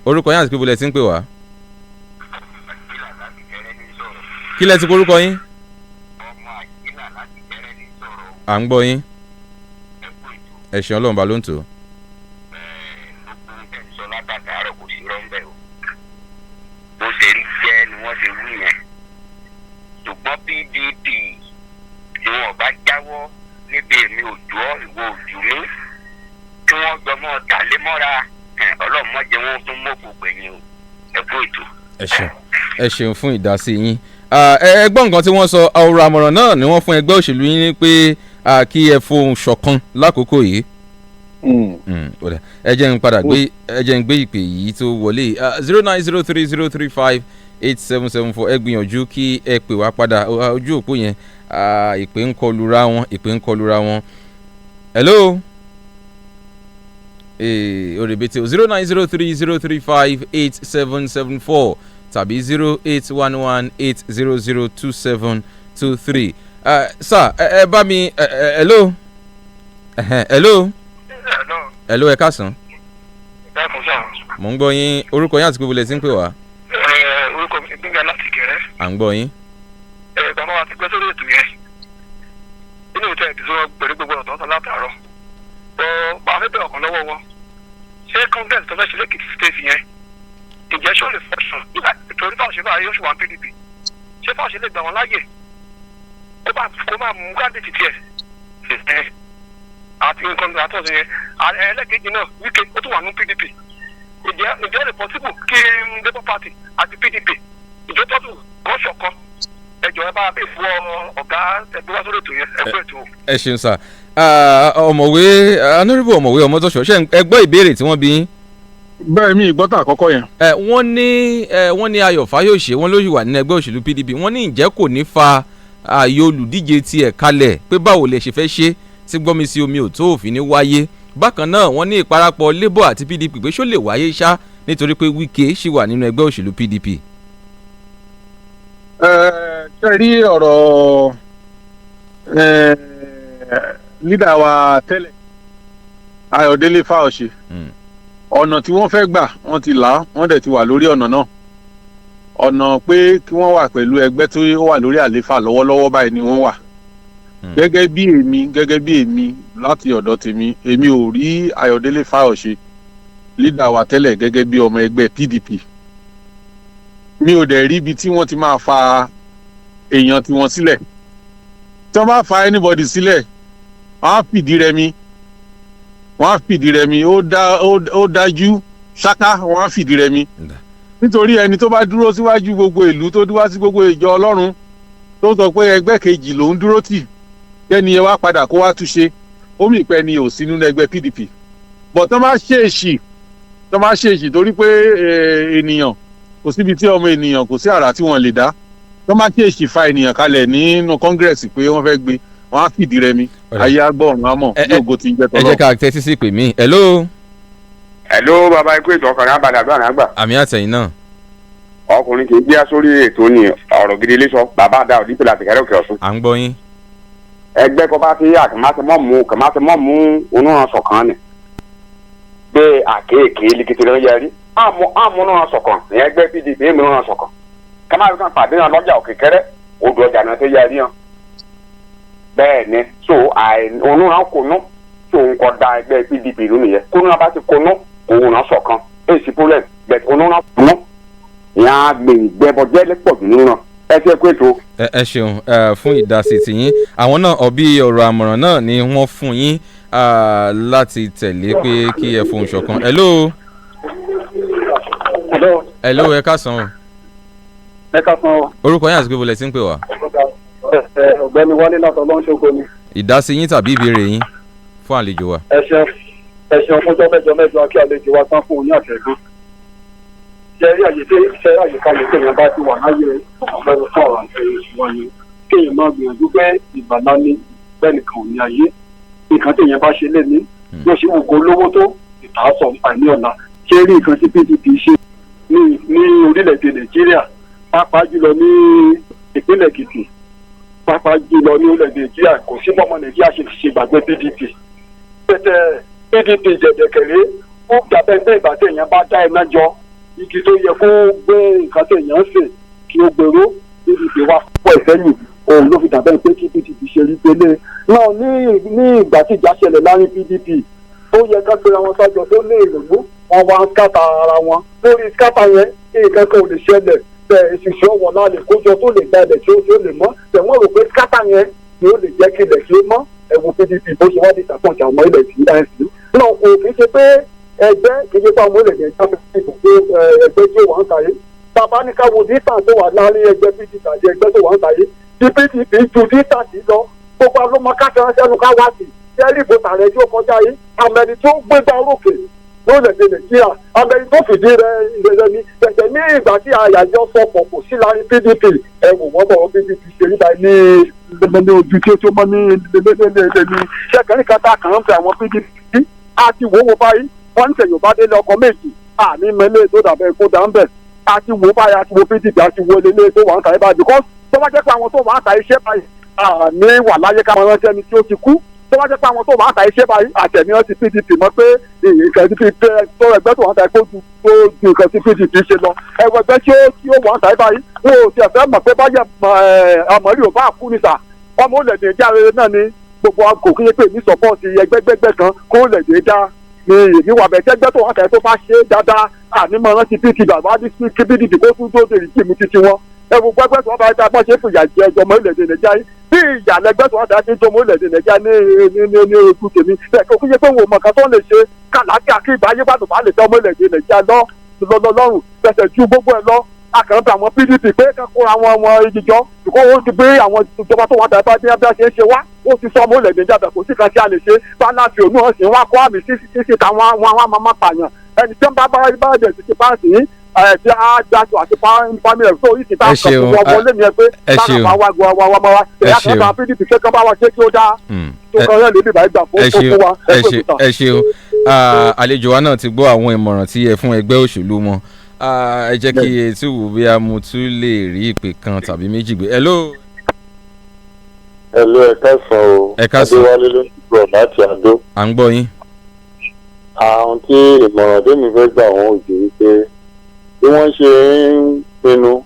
Orúkọ yín àti pé bolẹ̀ tí ń pè wá? Kí lẹ ti porúkọ yín? À ń gbọ́ yín. Ẹ̀sìn Ọlọ́run bá ló ń tò. Gbogbo tẹ̀ ń sọ látàtàárọ̀ kò sí rọ́ńbẹ́ o. Bó ṣe rí jẹ́ ni wọ́n ṣe wí yẹn. Ṣùgbọ́n PDP tí wọn bá jáwọ́ níbi èmi òjò ọ́ ìwọ òjò mi tí wọ́n gbọmọ tàlé mọ́ra, Ọlọ́run má jẹ́ wọn tún mọ́kò gbẹ̀yìn o. Ẹ kú ètò. Ẹ ṣeun, ẹ ṣeun fún ìdásí yín. Ẹ gbọ́ nǹkan tí wọ́n sọ. Ọ̀rọ̀ àmọ̀ràn náà ni wọ́n fún ẹgbẹ́ òṣèlú yín ní pé kí ẹ fohùn ṣọ̀kan lákòókò yìí. Ó dà. Ẹ jẹ́ n padà gbé, ẹ jẹ́ n gbé ìpè yìí tó wọlé, 09030358774. Ẹ gbìyànjú kí ẹ pè wá padà. Ojú òpó yẹn, ìpè ń kọlura wọn, ìpè ń kọlura wọn. Hello, òrèbètè, 09030358774 tàbí 08118002723. Sir, ẹ bá mi ẹ, hello. Ẹhẹ́n, hello. Hello. Hello, ẹ káàsán. Ẹ kò sọ. Mò ń gbọ́ yín. Orúkọ yín àti pé bolẹ̀ tí ń pè wá. Orúkọ mi Gbẹ́ngà láti Kẹrẹ́. À ń gbọ́ yín. Bàbá wa ti gbé sórí ètò yẹn nínú ìtẹ́ ìdíje wọn pẹ̀lú gbogbo ọ̀tọ̀ ọ̀tọ̀ látàárọ̀ ọ bá a fẹ́ bẹ̀rẹ̀ ọ̀kan lọ́wọ́ wọn. Ṣé congress tó fẹ́ ṣe lẹ́kìtì state yẹn, ìjẹ́ ṣó lè function torí báwọn ṣe báyìí yóò ṣe wà ní PDP? Ṣé báwọn ṣe lè gbà wọn láàyè kó máa mú candidate tiẹ̀ ẹ̀ àti nǹkan àtọ̀sí yẹn? Ẹlẹ́kejì náà, Wike ó tún wà ní PDP. Ìjẹ́ lè possible kí Labour Party àti PDP, ìjọ possible kó ṣọ̀kan? Ẹjọ, ẹ bá bẹ fún ọgá ẹgbẹ́ wá sórí ètò yẹn. Ẹgbẹ́ ètò. Ẹ ṣeun sir. Ọ̀mọ̀wé Honourable Ọ̀mọ̀wé Ọmọtọ́ṣọ́, ṣé ẹ gbọ́ ìbéèrè tí wọ́n bí yín? Bẹ́ẹ̀ mi ìgbọ́tà àkọ́kọ́ yẹn. Ẹ wọ́n ní Ayọ̀ Fáyọ̀ṣe, wọ́n ló yìí wà nínú ẹgbẹ́ òṣèlú PDP. Wọ́n ní ǹjẹ́ kò ní fa ààyè olùdíje tiẹ̀ kalẹ̀, pé báwo lè ṣe fẹ́ ṣe tí gbọ́nmi sí omi ò tó òfin ní wáyé? Bákan náà, wọ́n ní ìparapọ̀ Labour àti PDP, pé ṣó lè wáyé ṣá, nítorí pé Wike ṣì wà nínú ẹgbẹ́ òṣèlú PDP. Ẹ ṣe rí ọ̀rọ̀ leader wa tẹ́lẹ̀, Ayọ̀délé Fáyọ̀ṣe, ọ̀nà tí wọ́n fẹ́ gbà, wọ́n ti là á, wọ́n dẹ̀ ti wà lórí ọ̀nà náà. Ọ̀nà pé kí wọ́n wà pẹ̀lú ẹgbẹ́ tó wà lórí àlééfà lọ́wọ́lọ́wọ́ báyìí ni wọ́n wà. Gẹ́gẹ́ bí èmi láti ọ̀dọ̀ tèmi, èmi ò rí Ayọ̀délé Fáyọ̀ṣe, leader wa tẹ́lẹ̀, gẹ́gẹ́ bí ọmọ ẹgbẹ́ PDP. Mi ò dẹ̀ rí ibi tí wọ́n ti máa fa èèyàn tiwọn sílẹ̀. Tí wọ́n bá fa anybody sílẹ̀, wọ́n á fìdí rẹmi, wọ́n á fìdí rẹmi. Ó dá ó dájú ṣáká, wọ́n á fìdí rẹmi, nítorí ẹni tó bá dúró síwájú gbogbo ìlú, tó dúró sí gbogbo ìjọ Ọlọ́run, tó sọ pé ẹgbẹ́ kejì lòún dúró tì, kẹ́ni ẹ wá padà kó wá túnṣe, ó mì pẹ́ ni ò sí nínú ẹgbẹ́ PDP. Bọ̀ tán bá ṣèèṣì, torí pé ènìyàn kò síbi tí ọmọ ènìyàn kò sí àrà tí wọ́n lè dá, tán bá ṣèèṣì fa ènìyàn kalẹ̀ nínú congress pé wọ́n fẹ́ gbé, wọ́n á fìdí rẹmi. Ọ̀dà. Ayé á gbọ́, ọ̀run á mọ̀ ní ògo tí ń jẹ́ Ẹ jẹ́ tọ́lọ́. ká tẹ́tí sí ìpè mí. Hello. Hello, bàbá, ikú ètò ọkùnrin abalẹ̀ àdúrà náà gbà. Àmì àtẹ̀yìn náà. Ọkùnrin kì í gbé sórí ètò ní ọ̀rọ̀ gidi lé sọ. Bàbá àdá òdì pèlè àtìkẹ́rẹ́ òkè ọ̀sùn. À ń gbọ́ yín. Ẹgbẹ́ kọ́ bá ti àkàmásẹ́mọ́ mú onúran ṣọ̀kan ni pé àkéèké likiti ló ń yẹrí àmú onúran ṣọ̀kan ní ẹgbẹ́ PDP, èmi onúran ṣọ̀kan kàmáà kan pàdé náà lọ́jà òkè kẹrẹ́ odò ọjà náà tó yẹrí hàn bẹ́ẹ̀ ni. So àì onúran kò nú tó ń kọ́ da ẹgbẹ́ PDP ló nìyẹn. Kónúran bá ti konú, òun náà ṣọ̀kan, èsì problem bẹ́ẹ̀ onúran kò nú ìyẹn àgbègbè pọ̀ jù nínú náà. Ẹ ṣe kó ètò. Ẹ ṣeun fún ìdásí tiyín. Àwọn náà, ọbí ọ̀rọ̀ àmọ̀ràn náà ni wọ́n fún yín láti tẹ̀lé pé kí ẹ fohùn ṣọ̀kan. Hello. Hello. Hello, ẹ káàsán o. Ẹ káàsán o. Orúkọ yín àti pé bolẹ̀ tí ń pè wá. Ọ̀gbẹ́ni Wálé láti Ọlọ́nṣogbo ni. Ìdásí yín tàbí ìbéèrè yín fún àlejò wa. Ẹ ṣeun, ẹ ṣeun fúnjọ́ mẹ́jọ mẹ́jọ. Kí àlejò wa tán fún un ní àtẹ̀gùn. Ṣe rí àyè tí ṣe rí àyíká yìí, téèyàn bá ti wà láyé ọ̀gbẹ́ni fún ọ̀rọ̀ àti ìwà yẹn, kéèyàn máa gbìyànjú pé ìgbàlá ni bẹ́ẹ̀ nìkan ò ní ayé. Nǹkan téèyàn bá ṣe lé ní yóò ṣe wù kó lówó tó ìtàsọ̀ àìní ọ̀la. Ṣé rí nǹkan tí PDP ṣe ní orílẹ̀-èdè Nàìjíríà, pàápàá jùlọ ní ìpínlẹ̀ Èkìtì, pàápàá jùlọ ní orílẹ̀-èdè Nàìjíríà, kò sí bọ́mọ Nàìjíríà ṣe ṣe gbàgbé PDP. Pẹ̀tẹ̀ PDP jẹ̀dẹ̀kẹ̀rẹ́, ó dàbẹ́ pé ìgbà tí èèyàn bá dá iná jọ igi tó yẹ kó gbé nǹkan tí èèyàn ń sè kí ó gbèrú, PDP wá pọ̀ ìsẹ́yìn. Òun ló fi dàbẹ́ pé kí PDP ṣe rí pélé náà ní ìgbà tí ìjà ṣẹlẹ̀ láàrin PDP tó yẹ ká pera wọn sájọ tó ní ìrònú, wọn wá ń scatter ara wọn. Lórí scatter yẹn, nǹkan kan ò lè ṣẹlẹ̀. Tẹ ìṣiṣẹ́ wọn náà lè kójọ tó lè gba ilẹ̀ tí ó lè mọ́. Tẹ wọ́n rò pé scatter yẹn ni ó lè jẹ́ kí ilẹ̀ kí ó mọ́. Ẹ wo PDP bó ṣe wá disappoint àwọn ilẹ̀ tí ẹ̀ sí náà. Kò kì í ṣe pé ẹgbẹ́, kì í ṣe pé àwọn ilẹ̀ Nàìjíríà fi pé ẹgbẹ́ tí ó wà ń tayé. Bàbá ní ká wo distance tó wà láàrin ẹgbẹ́ PDP àti ẹgbẹ́ tó wà ń tayé, tí PDP ju distance lọ. Gbogbo alómọ káṣí ránṣẹ́ nu ká wá sí sẹ́rí ìbò tààrẹ tí ó kọjá yìí, àmẹ́ni tó gbégbá orókè lórílẹ̀‐èdè Nàìjíríà, àmẹ́ni tó fìdí rẹ rẹ ní tẹ̀tẹ̀ ní ìgbà tí àyàjọ sọ pọ̀ kò sí láàrin PDP. Ẹ wò wọ́n bọ̀, PDP ṣe níta ní ní ojú tí ó tó mọ́ ní lélẹ́lẹ́lẹ́ ní ṣẹ́kẹ̀rí kan tá a kàn ń fẹ́ àwọn PDP àti wò wò báyìí. Wọ́n ń tẹ̀yọ̀ bá délé ọkọ̀ méjì àní mẹ́lẹ́ tó dàbẹ̀ kó dà ń bẹ̀. Àti wò báyìí, àti wo PDP, àti wo lélẹ́ tó wà ń tà yìí báyìí, because tó bá jẹ́ pé àwọn tó wà ń tà iṣẹ́ báyìí, àní wà láyé ká máa rántí ẹni tí ó ti kú. Tó bá jẹ́ pé àwọn tó wà ń ta iṣẹ́ báyìí, àtẹ̀mí rántí PDP mọ́ pé nǹkan tí PDP tó ẹgbẹ́ tó wà ń ta kó ju tó ju nǹkan tí PDP ṣe lọ. Ẹwọ ẹgbẹ́ tí ó wà ń ta báyìí, wọn ò tiẹ̀ fẹ́ mọ̀ pé báyẹ̀ àmọ́rí ò bá kú ní sà ọmọ ó lẹ̀dẹ̀ já rere náà ni gbogbo kò kí n pè ní sọ́pọ́ọ̀tì ẹgbẹ́gbẹ́gbẹ́ kan kó lẹ̀dẹ̀ dá ni èmi wà bẹ́ẹ̀. Tẹ́gbẹ́ tó wà ń ta tó bá ṣe dáadáa, àní mọ̀ rántí PDP àbá ní kí PDP kó tún tó dé ìjìmù títí wọn. Ẹwù gbẹgbẹ tó wà bá dá bọ́ ṣe fìyà jẹ ọmọ ilẹ̀-èdè Nàìjíríà yìí, bí ìyàlẹ́gbẹ́ tó wà dá sí ọmọ ilẹ̀-èdè Nàìjíríà ní ojú tèmi bẹ́ẹ̀, kó kíyè pé wọn ò mọ̀ kan tó lè ṣe kàlàkà kí ìgbà ayé gbàdùn bá lè tẹ ọmọ ilẹ̀-èdè Nàìjíríà lọ lọ́rùn fẹsẹ̀ ju gbogbo ẹ̀ lọ. Akànbẹ àwọn PDP pé kóra wọn ìjìjọ kó o ti gbé àwọn ìjọba tó wà dá bá bí a ṣe ń ṣe wá, ó ti sọ ọmọ ilẹ̀-èdè Nàìjíríà kò sí kan tí a lè ṣe bá láti òun náà sì wá kó àmì sí táwọn wọn máa má pààyàn ẹni tí wọ́n bá bá dẹ̀ ti pàṣẹ yìí ẹ tí a dájọ àti family ẹ tó yìí ti bá Ẹ kàn ṣeun, fún wọn wọlé mi ẹ pé ẹ bákan ṣeun. bá wa gbọ́ wa wa wa wa Ẹ ẹ̀yà kan ṣeun. bá PDP ṣé kán bá wa ṣe kí ó dáa tó kàn rẹ̀ lóbi ìbáyìí gbà fún Ẹ fún ṣeun. wa Ẹ ẹ pé ṣe kùtà. Ẹ ṣeun. Àlejò wa náà ti gbọ́ àwọn ìmọ̀ràn tí ẹ fún ẹgbẹ́ òṣèlú wọn. Ẹ jẹ́ kí etí wò bí a mo tún lè rí ìpè kan tàbí méjì gbé. Hello. Hello, ẹ káàsán o. Ẹ káàsán. Adéwálé ló ń sọ̀rọ̀ láti Adó. À ń gbọ́ yín. Àwọn tí ìmọ̀ràn tèmi fẹ́ gbà wọ́n ò jù wípé bí wọ́n ṣe ń pinnu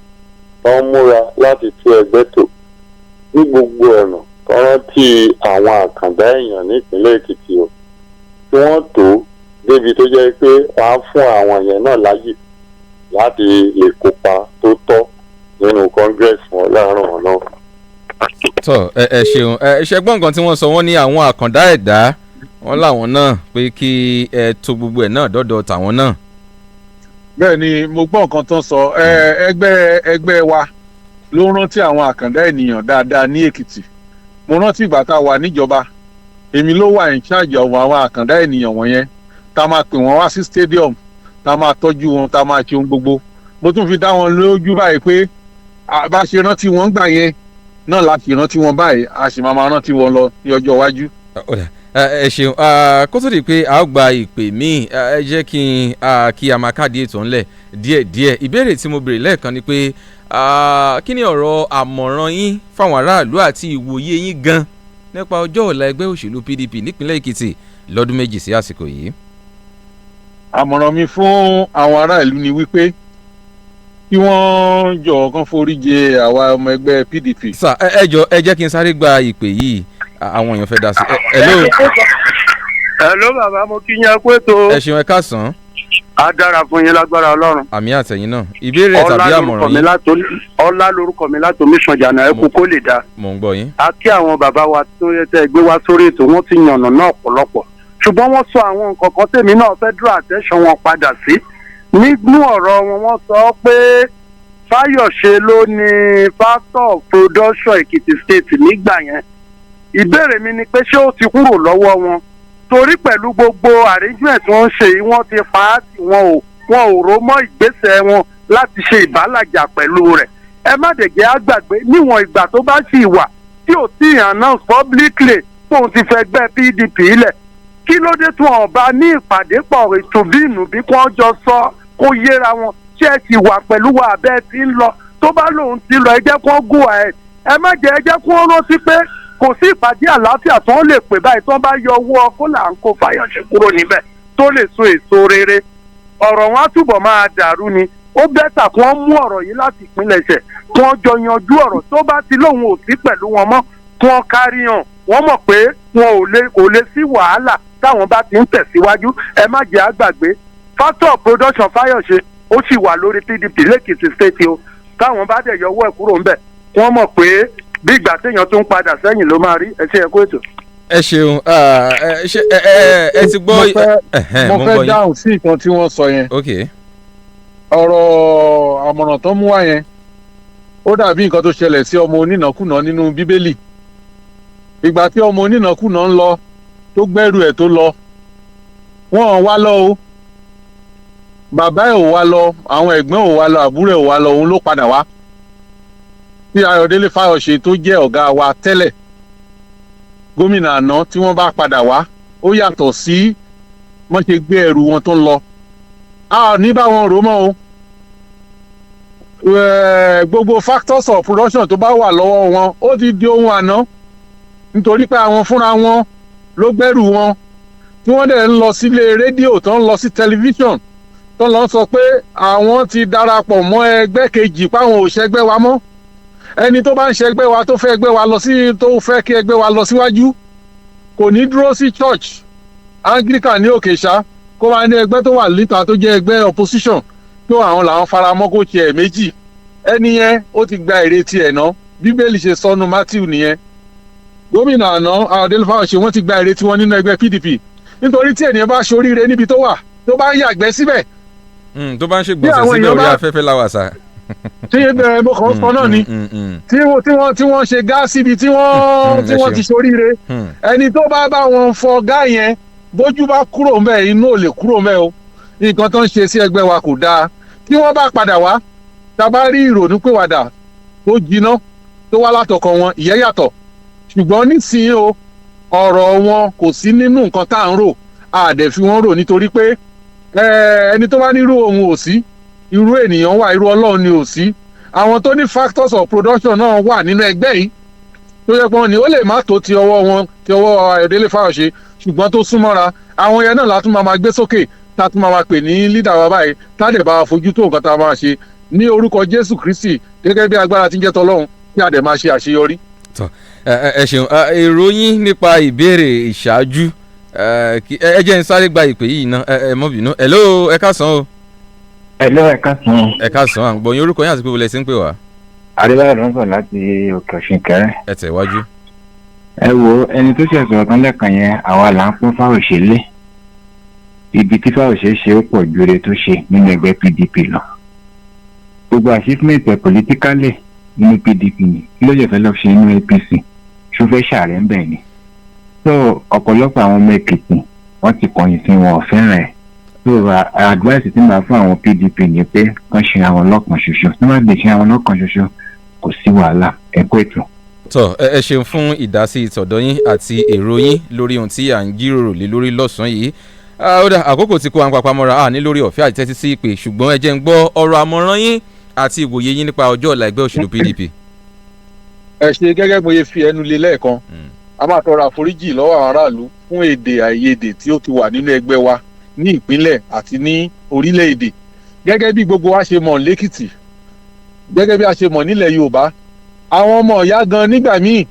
tó ń múra láti tú ẹgbẹ́ tò ní gbogbo ọ̀nà, tó rántí àwọn àkàndá èèyàn ní ìpínlẹ̀ Èkìtì o, tí wọ́n tó débi tó jẹ́ pé wọ́n á fún àwọn yẹn náà láyè láti lè kópa tó tọ́ nínú congress wọn láàárọ̀ wọn náà. Tọ, ẹ ṣeun. Ẹ ṣe gbọ́n nǹkan tí wọ́n sọ. Wọ́n ní àwọn àkàndá ẹ̀dá wọ́n láwọn náà pé kí ẹ tó gbogbo ẹ̀ náà dọ́dọ̀ tàwọn náà. Bẹ́ẹ̀ ni, mo gbọ́ nǹkan tó ń sọ. Ẹgbẹ́ wa ló rántí àwọn àkàndá ènìyàn dáadáa ní Èkìtì. Mo rántí ìgbà tá a wà níjọba, èmi ló wà in charge of àwọn àkàndá ènìyàn wọ̀nyẹn, tá a máa pè wọ́n wá sí stadium, tá a máa tọ́jú wọn, tá a máa ṣe ohun gbogbo. Mo tún fi dá wọn lójú báyìí pé bá a ṣe rántí wọn gbà yẹn náà la ṣe rántí wọn báyìí, a sì máa máa rántí wọn lọ ní ọjọ́ iwájú. Ó dà, ẹ ṣeun. Kó tó di pé a ó gba ìpè míì, ẹ jẹ́ kí n kí a máa káàdì ètò ńlẹ̀ díẹ̀díẹ̀. Ìbéèrè tí mo béèrè lẹ́ẹ̀kan ni pé kí ni ọ̀rọ̀ àmọ̀ràn yín fáwọn aráàlú àti ìwòye yín gan nípa ọjọ́ ọ̀la ẹgbẹ́ òṣèlú PDP nípínlẹ̀ Èkìtì lọ́dún 2 sí àsìkò yìí? Àmọ̀ràn mi fún àwọn ará ìlú ni wípé kí wọ́n jọ̀ọ́ kán foríjì àwa ọmọ ẹgbẹ́ PDP. Sà, ẹ jọ, ẹ jẹ́ kí n sáré gba ìpè yìí. Àwọn èèyàn fẹ́ dá sí. Hello. Hello bàbá, mo kí yín kú ètò. Ẹ ṣeun, ẹ káàsán. Á dára fún yín lágbára Ọlọ́run. Àmì àtẹ̀yìn náà. Ìbéèrè tàbí àmọ̀ràn yín? Ọlá lórúkọ mi láti Omisanjana. Ẹ kú kó lè dáa. Mò ń gbọ́ yín. A kí àwọn bàbá wa tó yẹ tẹ́ gbé wá sórí ètò, wọ́n ti yànnà náà ọ̀pọ̀lọpọ̀, ṣùgbọ́n wọ́n sọ àwọn nǹkan kan tèmi náà fẹ́ draw attention wọn padà sí nínú ọ̀rọ̀ wọn. Wọ́n sọ pé Fáyọ̀ṣe ló ní factor of production Èkìtì State nígbà yẹn. Ìbéèrè mi ni pé ṣé ó ti kúrò lọ́wọ́ wọn? Torí pẹ̀lú gbogbo arrangement tí wọ́n ń ṣe yìí, wọ́n ti pa á tì, wọn ò ró mọ́ ìgbésẹ̀ wọn láti ṣe ìbálàjà pẹ̀lú rẹ̀. Ẹ má dẹ̀ jẹ́ á gbàgbé, níwọ̀n ìgbà tó bá sì wà tí ò tí ì announce publicly tóun ti fẹ́ gbẹ́ PDP lẹ̀, kí ló dé tí wọn bá ní ìpàdé pọ̀ ìtùbínú bí kí wọ́n jọ sọ kó yéra wọn, ṣé ẹ sì wà pẹ̀lú wa abẹ́ ti ń lọ? Tó bá lóun ti lọ, ẹ jẹ́ kó go ahead. Ẹ má jẹ́, ẹ jẹ́ kó rántí pé kò sí ìpàdé àlàáfíà tó ń lè pè báyìí tó ń bá yọ owó ọkọ là ń kó Fáyọ̀ṣe kúrò níbẹ̀ tó lè so èso rere. Ọ̀rọ̀ wọn á túbọ̀ máa dàrú ni. Ó better kí wọ́n mú ọ̀rọ̀ yìí láti ìpilẹ̀ṣẹ̀, kí wọ́n jọ yanjú ọ̀rọ̀. Tó bá ti lóun ò sí pẹ̀lú wọn mọ́, kí wọ́n kárí hàn. Wọ́n mọ̀ pé wọn ò lè, kò lè sí wàhálà táwọn bá ti ń tẹ̀síwájú. Ẹ má jẹ́ àgbàgbé, factor of production Fáyọ̀ṣe ó sì wà lórí PDP lẹ́kìtì State o. Táwọn bá dẹ̀ yọwọ́ ẹ̀ kúrò ńbẹ̀, wọ́n mọ̀ pé bí ìgbà téèyàn tún padà sẹ́yìn ló máa rí. Ẹ ṣe, ẹ kó ètò. Ẹ ṣeun. Ṣe ẹ ti gbọ́? Mo fẹ́ mo mo ń fẹ́ gbọ́ yín. dáhùn sí nǹkan tí wọ́n sọ yẹn. Ok. Ọ̀rọ̀ àmọ̀ràn tó mú wá yẹn, ó dàbí nǹkan tó ṣẹlẹ̀ sí ọmọ onínàkúnà nínú Bíbélì. Ìgbà tí ọmọ onínàkúnà ń lọ, tó gbẹ́rù ẹ̀ tó lọ, wọ́n ò wá lọ o. Bàbá ẹ̀ ò wá lọ, àwọn ẹ̀gbọ́n ò wá lọ, àbúrò ẹ̀ ò wá lọ, òun ló padà wá. Tí Ayọ̀délé Fáyọ̀ṣe tó jẹ́ ọ̀gá wa tẹ́lẹ̀, gómìnà àná, tí wọ́n bá padà wá, ó yàtọ̀ sí wọ́n ṣe gbé ẹrù wọn tó ń lọ. A ò ní bá wọn rò mọ́ o. Gbogbo factors of production tó bá wà lọ́wọ́ wọn, ó ti di ohun àná, nítorí pé àwọn fúnra wọn ló gbẹ́rù wọn, tí wọ́n dẹ̀ ń lọ sílé rédíò, tó ń lọ sí tẹlifíṣàn, tó ń lọ sọ pé àwọn ti darapọ̀ mọ́ ẹgbẹ́ kejì, páwọn ò ṣẹgbẹ́ wa mọ́. Ẹni tó bá ń ṣẹgbẹ́ wa, tó fẹ́ ẹgbẹ́ wa lọ sí, tó fẹ́ kí ẹgbẹ́ wa lọ síwájú, kò ní dúró sí church Anglican ní Òkèṣà kó máa ní ẹgbẹ́ tó wà níta tó jẹ́ ẹgbẹ́ opposition tó àwọn làwọn faramọ́ kó tiẹ̀ méjì. Ẹni yẹn, ó ti gba èrè tiẹ̀ ná. Bíbélì ṣe sọnù Matthew nìyẹn. Gómìnà àná Ayọ̀délé Fáyọ̀ṣe, wọ́n ti gba èrè tiwọn nínú ẹgbẹ́ PDP, nítorí tí ènìyàn bá ṣoríire níbi tó wà, tó bá ń yàgbẹ́ síbẹ̀, Tó bá ń ṣe bí gbọ̀nsẹ̀ àwọn síbẹ̀ èèyàn orí afẹ́fẹ́ láwà sá. Tí bẹ̀rẹ̀ mo kàn ń sọ náà ni, tí wọ́n ṣe gá síbi tí wọ́n tí Ẹ wọ́n ṣeun. ti ṣoríire, ẹni tó bá bá wọn fọ gá yẹn, bójú bá kúrò ńbẹ̀, inú ò lè kúrò ńbẹ̀ o. Nǹkan tó ń ṣe sí ẹgbẹ́ wa kò dáa. Tí wọ́n bá padà wá, tá a bá rí ìrònúpìwàdà tó jiná tó wá látọkàn wọn, ìyẹn yàtọ̀. Ṣùgbọ́n nísìnyí o, ọ̀rọ̀ wọn kò sí nínú nǹkan tá à ń rò. A dẹ̀ fi wọ́n rò, nítorí pé ẹni tó bá nírú òun ò sí, irú ènìyàn wà, irú Ọlọ́run ni ò sí. Àwọn tó ní factors of production náà wà nínú ẹgbẹ́ yìí tó yẹ pé wọn ni ó lè má tó ti ọwọ́ wọn, ti ọwọ́ Ayọ̀délé Fáyọ̀ṣe, ṣùgbọ́n tó súnmọ́ra àwọn yẹn náà látún máa máa gbé sókè, tá a tún máa máa pè ní leader wa báyìí, tá a dẹ̀ bá wa fojú tó nǹkan tá a máa ṣe ní orúkọ Jésù Kristi, gẹ́gẹ́ bí agbára tí ń jẹ́ tọlọ́run, kí a dẹ̀ máa ṣe àṣeyọrí. Ẹ ṣeun. Èrò yín nípa ìbéèrè ìṣáájú, ẹ jẹ́ n sáré gba ìpè yìí ná. Ẹ mọ́ bínú. Hello, ẹ káàsán o. Hello, ẹ káàsán. Ẹ káàsán, à ń gbọ́ yín. Orúkọ yín àti pé wọlé sí ń pè wá. Adébáyọ̀ ló ń sọ̀rọ̀ láti Òkè Ọ̀ṣun Kẹrẹ́. Ẹ tẹ̀wájú. Ẹ wo ẹni tó ṣe sọ̀rọ̀ tán lẹ́ẹ̀kan yẹn, àwa là ń pọ́n Fáyọ̀ṣe lé. Ibi tí Fáyọ̀ṣe ṣe ó pọ̀ ju ere tó ṣe nínú ẹgbẹ́ PDP lọ. Gbogbo achievement ẹ̀ politically nínú PDP ni. Kí ló ṣe fẹ́ lọ ṣe nínú APC? Ṣó fẹ́ ṣàárẹ̀ ń bẹ̀ ni? So ọ̀pọ̀lọpọ̀ àwọn ọmọ Èkìtì, wọ́n ti kọ̀yìn sí wọn, ò fẹ́ràn ẹ̀. So advice tí màá fún àwọn PDP ni pé kán ṣe àwọn lọ́kàn ṣoṣo. Tí wọ́n lè ṣe àwọn lọ́kàn ṣoṣo, kò sí wàhálà. Ẹ kú ètò. Tọ, ẹ ṣeun fún ìdásí tọ̀dọ̀ yín àti èrò yín lórí ohun tí à ń jíròrò lé lórí lọ́sàn-án yìí. Ó dà, àkókò tí kó àwọn papá mọ́ra à ní lórí ọ̀fẹ́ àti tẹ́tí sí ìpè, ṣùgbọ́n ẹ jẹ́ ń gbọ́ ọ̀rọ̀ àmọ̀ràn yín àti ìwòye yín nípa ọjọ́ ọ̀la ẹgbẹ́ òṣèlú PDP. Ẹ ṣe. Gẹ́gẹ́ bó ṣe fi ẹnu lé lẹ́ẹ̀kan, a máa tọrọ àforíjì lọ́wọ́ àwọn aráàlú fún èdè àìyedè tí ó ti wà nínú ẹgbẹ́ wa ní ìpínlẹ̀ àti ní orílẹ̀-èdè. Gẹ́gẹ́ bí gbogbo wa ṣe mọ̀ lẹ́kìtì, gẹ́gẹ́ bí a ṣe mọ̀ nílẹ̀ Yorùbá, àwọn ọmọ ìyá gan, nígbà míì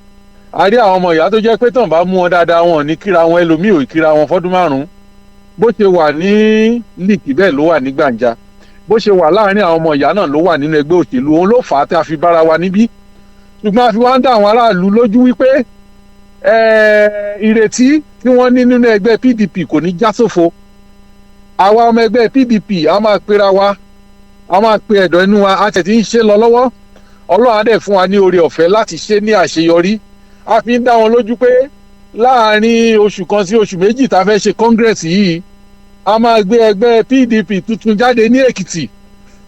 a rí àwọn ọmọ ìyá tó jẹ́ pé tàn bá mú wọn dáadáa, wọn ò ní kíra wọn. Ẹlòmíì ò kíra wọn fọ́dún 5. Bó ṣe wà ní líìkì, bẹ́ẹ̀ ló wà ní gbàǹjà. Bó ṣe wà láàárín àwọn ọmọ ìyá náà ló wà nínú ẹgbẹ́ òṣèlú. Òun ló fà á tí a fi bára wa níbí. Ṣùgbọ́n a fi wá ń dá àwọn aráàlú lójú wípé ìrètí tí wọ́n ní nínú ẹgbẹ́ PDP kò ní já sófo. Àwa ọmọ ẹgbẹ́ PDP, a máa pera wa, a máa pe ẹ̀dọ̀ inú wa. A tẹ̀ tí ń ṣe lọ lọ́wọ́. Ọlọ́run á dẹ̀ fún wa ní oore ọ̀fẹ́ láti ṣe ní àṣeyọrí. A fi ń dá wọn lójú pé láàárín oṣù 1 sí oṣù 2 tá a fẹ́ ṣe congress yìí, a máa gbé ẹgbẹ́ PDP tuntun jáde ní Èkìtì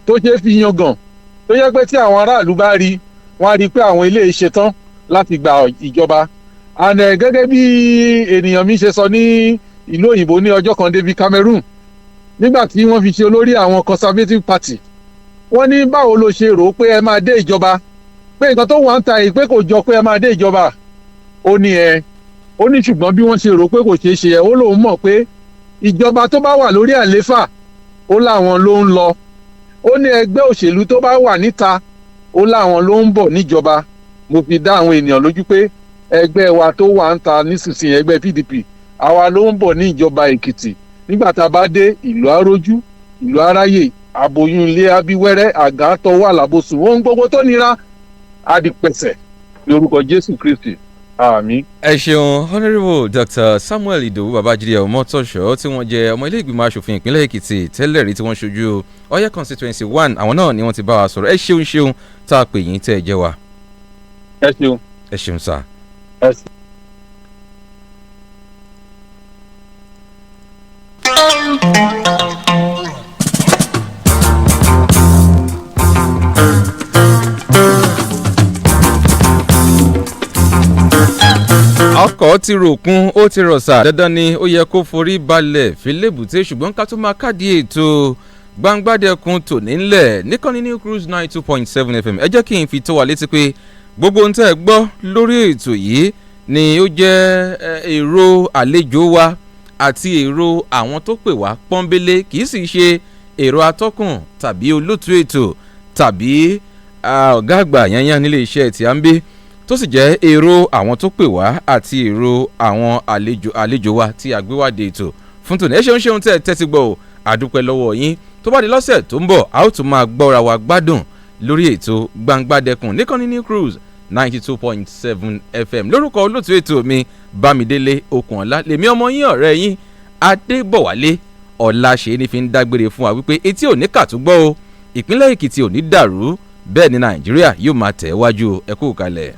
tó ṣe é fi yangàn, tó yẹ pé tí àwọn aráàlú bá rí, wọ́n á rí i pé àwọn ilé ṣetán láti gba ìjọba. And gẹ́gẹ́ bí ènìyàn mi ṣe sọ ní ìlú òyìnbó ní ọjọ́ kan, David Cameroon, nígbà tí wọ́n fi ṣe olórí àwọn Conservative Party, wọ́n ní báwo ló ṣe rò ó pé ẹ máa dé ìjọba, pé nǹkan tó wà ń ta yìí, pé kò jọ pé ẹ máa dé ìjọba. Ó ní ẹ ó ní ṣùgbọ́n bí wọ́n ṣe rò ó pé kò ṣeé ṣe ẹ, ó lóun mọ̀ pé ìjọba tó bá wà lórí àléfà, ó láwọn ló ń lọ. Ó ní ẹgbẹ́ òṣèlú tó bá wà níta, ó láwọn ló ń bọ̀ níjọba. Mo fi dá àwọn ènìyàn lójú pé ẹgbẹ́ wa tó wà ń ta nísinsìnyí, ẹgbẹ́ PDP, àwa ló ń bọ̀ ní ìjọba Èkìtì. Nígbà tá a bá dé, ìlú arójú, ìlú aráyè, aboyún ilé abíwẹ́rẹ́, àgá tọwọ́ àlàbòsùn, ohun gbogbo tó nira á di pẹ̀sẹ̀ lórúkọ Jésù Kristi, àmín. Ẹ ṣeun, Honourable Dr Samuel Idowu Babájídé Ọmọtọ́ṣọ́, tí wọ́n jẹ́ ọmọ ilé ìgbìmọ̀ asòfin ìpínlẹ̀ Èkìtì tẹ́lẹ̀ rí, tí wọ́n ṣojú Ọ̀yẹ́ Constituency 1. Àwọn náà ni wọ́n ti bá wa sọ̀rọ̀. Ẹ ṣeun ṣeun tá a pè yín tẹ́ ẹ jẹ́ wa. Ẹ ṣeun. Ẹ ṣeun sá. Ẹ ṣeun. Ọkọ̀ ti ròkun, ó ti rọ̀ṣà, dandan ni ó yẹ kó forí balẹ̀ fìlébùté. Ṣùgbọ́n ká tó máa kádìí ètò gbangbadẹkùn tòní ńlẹ̀ níkànnì New Cruise 92.7 FM, ẹ jẹ́ kí n fi tó wa létí pé gbogbo ohun tẹ́ ẹ gbọ́ lórí ètò yìí ni ó jẹ́ èrò àlejò wa àti èrò àwọn tó pè wá pọ́nbélé, kì í sì ṣe èrò atọ́kùn tàbí olóòtú ètò tàbí ọ̀gá àgbà yanyan nílé iṣẹ́ tí a ń bí, tó sì jẹ́ èrò àwọn tó pè wá àti èrò àwọn àlejò wa tí a gbé wá dé ètò fún tòní. Ẹ ṣeun ṣeun tẹ́ ẹ tẹ́tí gbọ́ o, àdúpẹ́ lọ́wọ́ yín. Tó bá di lọ́sẹ̀ tó ń bọ̀, a ó tún máa gbọ́ra wa gbádùn lórí ètò gbangbadẹkùn níkànnì New Cruise 92.7 FM. Lórúkọ olóòtú ètò mi, Bámidélé Okùnọlá, lèmi ọmọ yín, ọ̀rẹ́ yín, Adébọ̀wálé Ọ̀làṣe ní fi ń dágbére fún wa wípé etí ò ní kàtúgbọ́ o, ìpínlẹ̀ Èkìtì ò ní dàrú, bẹ́ẹ̀ ni Nàìjíríà yóò máa tẹ̀ wájú. Ẹ kú kalẹ̀.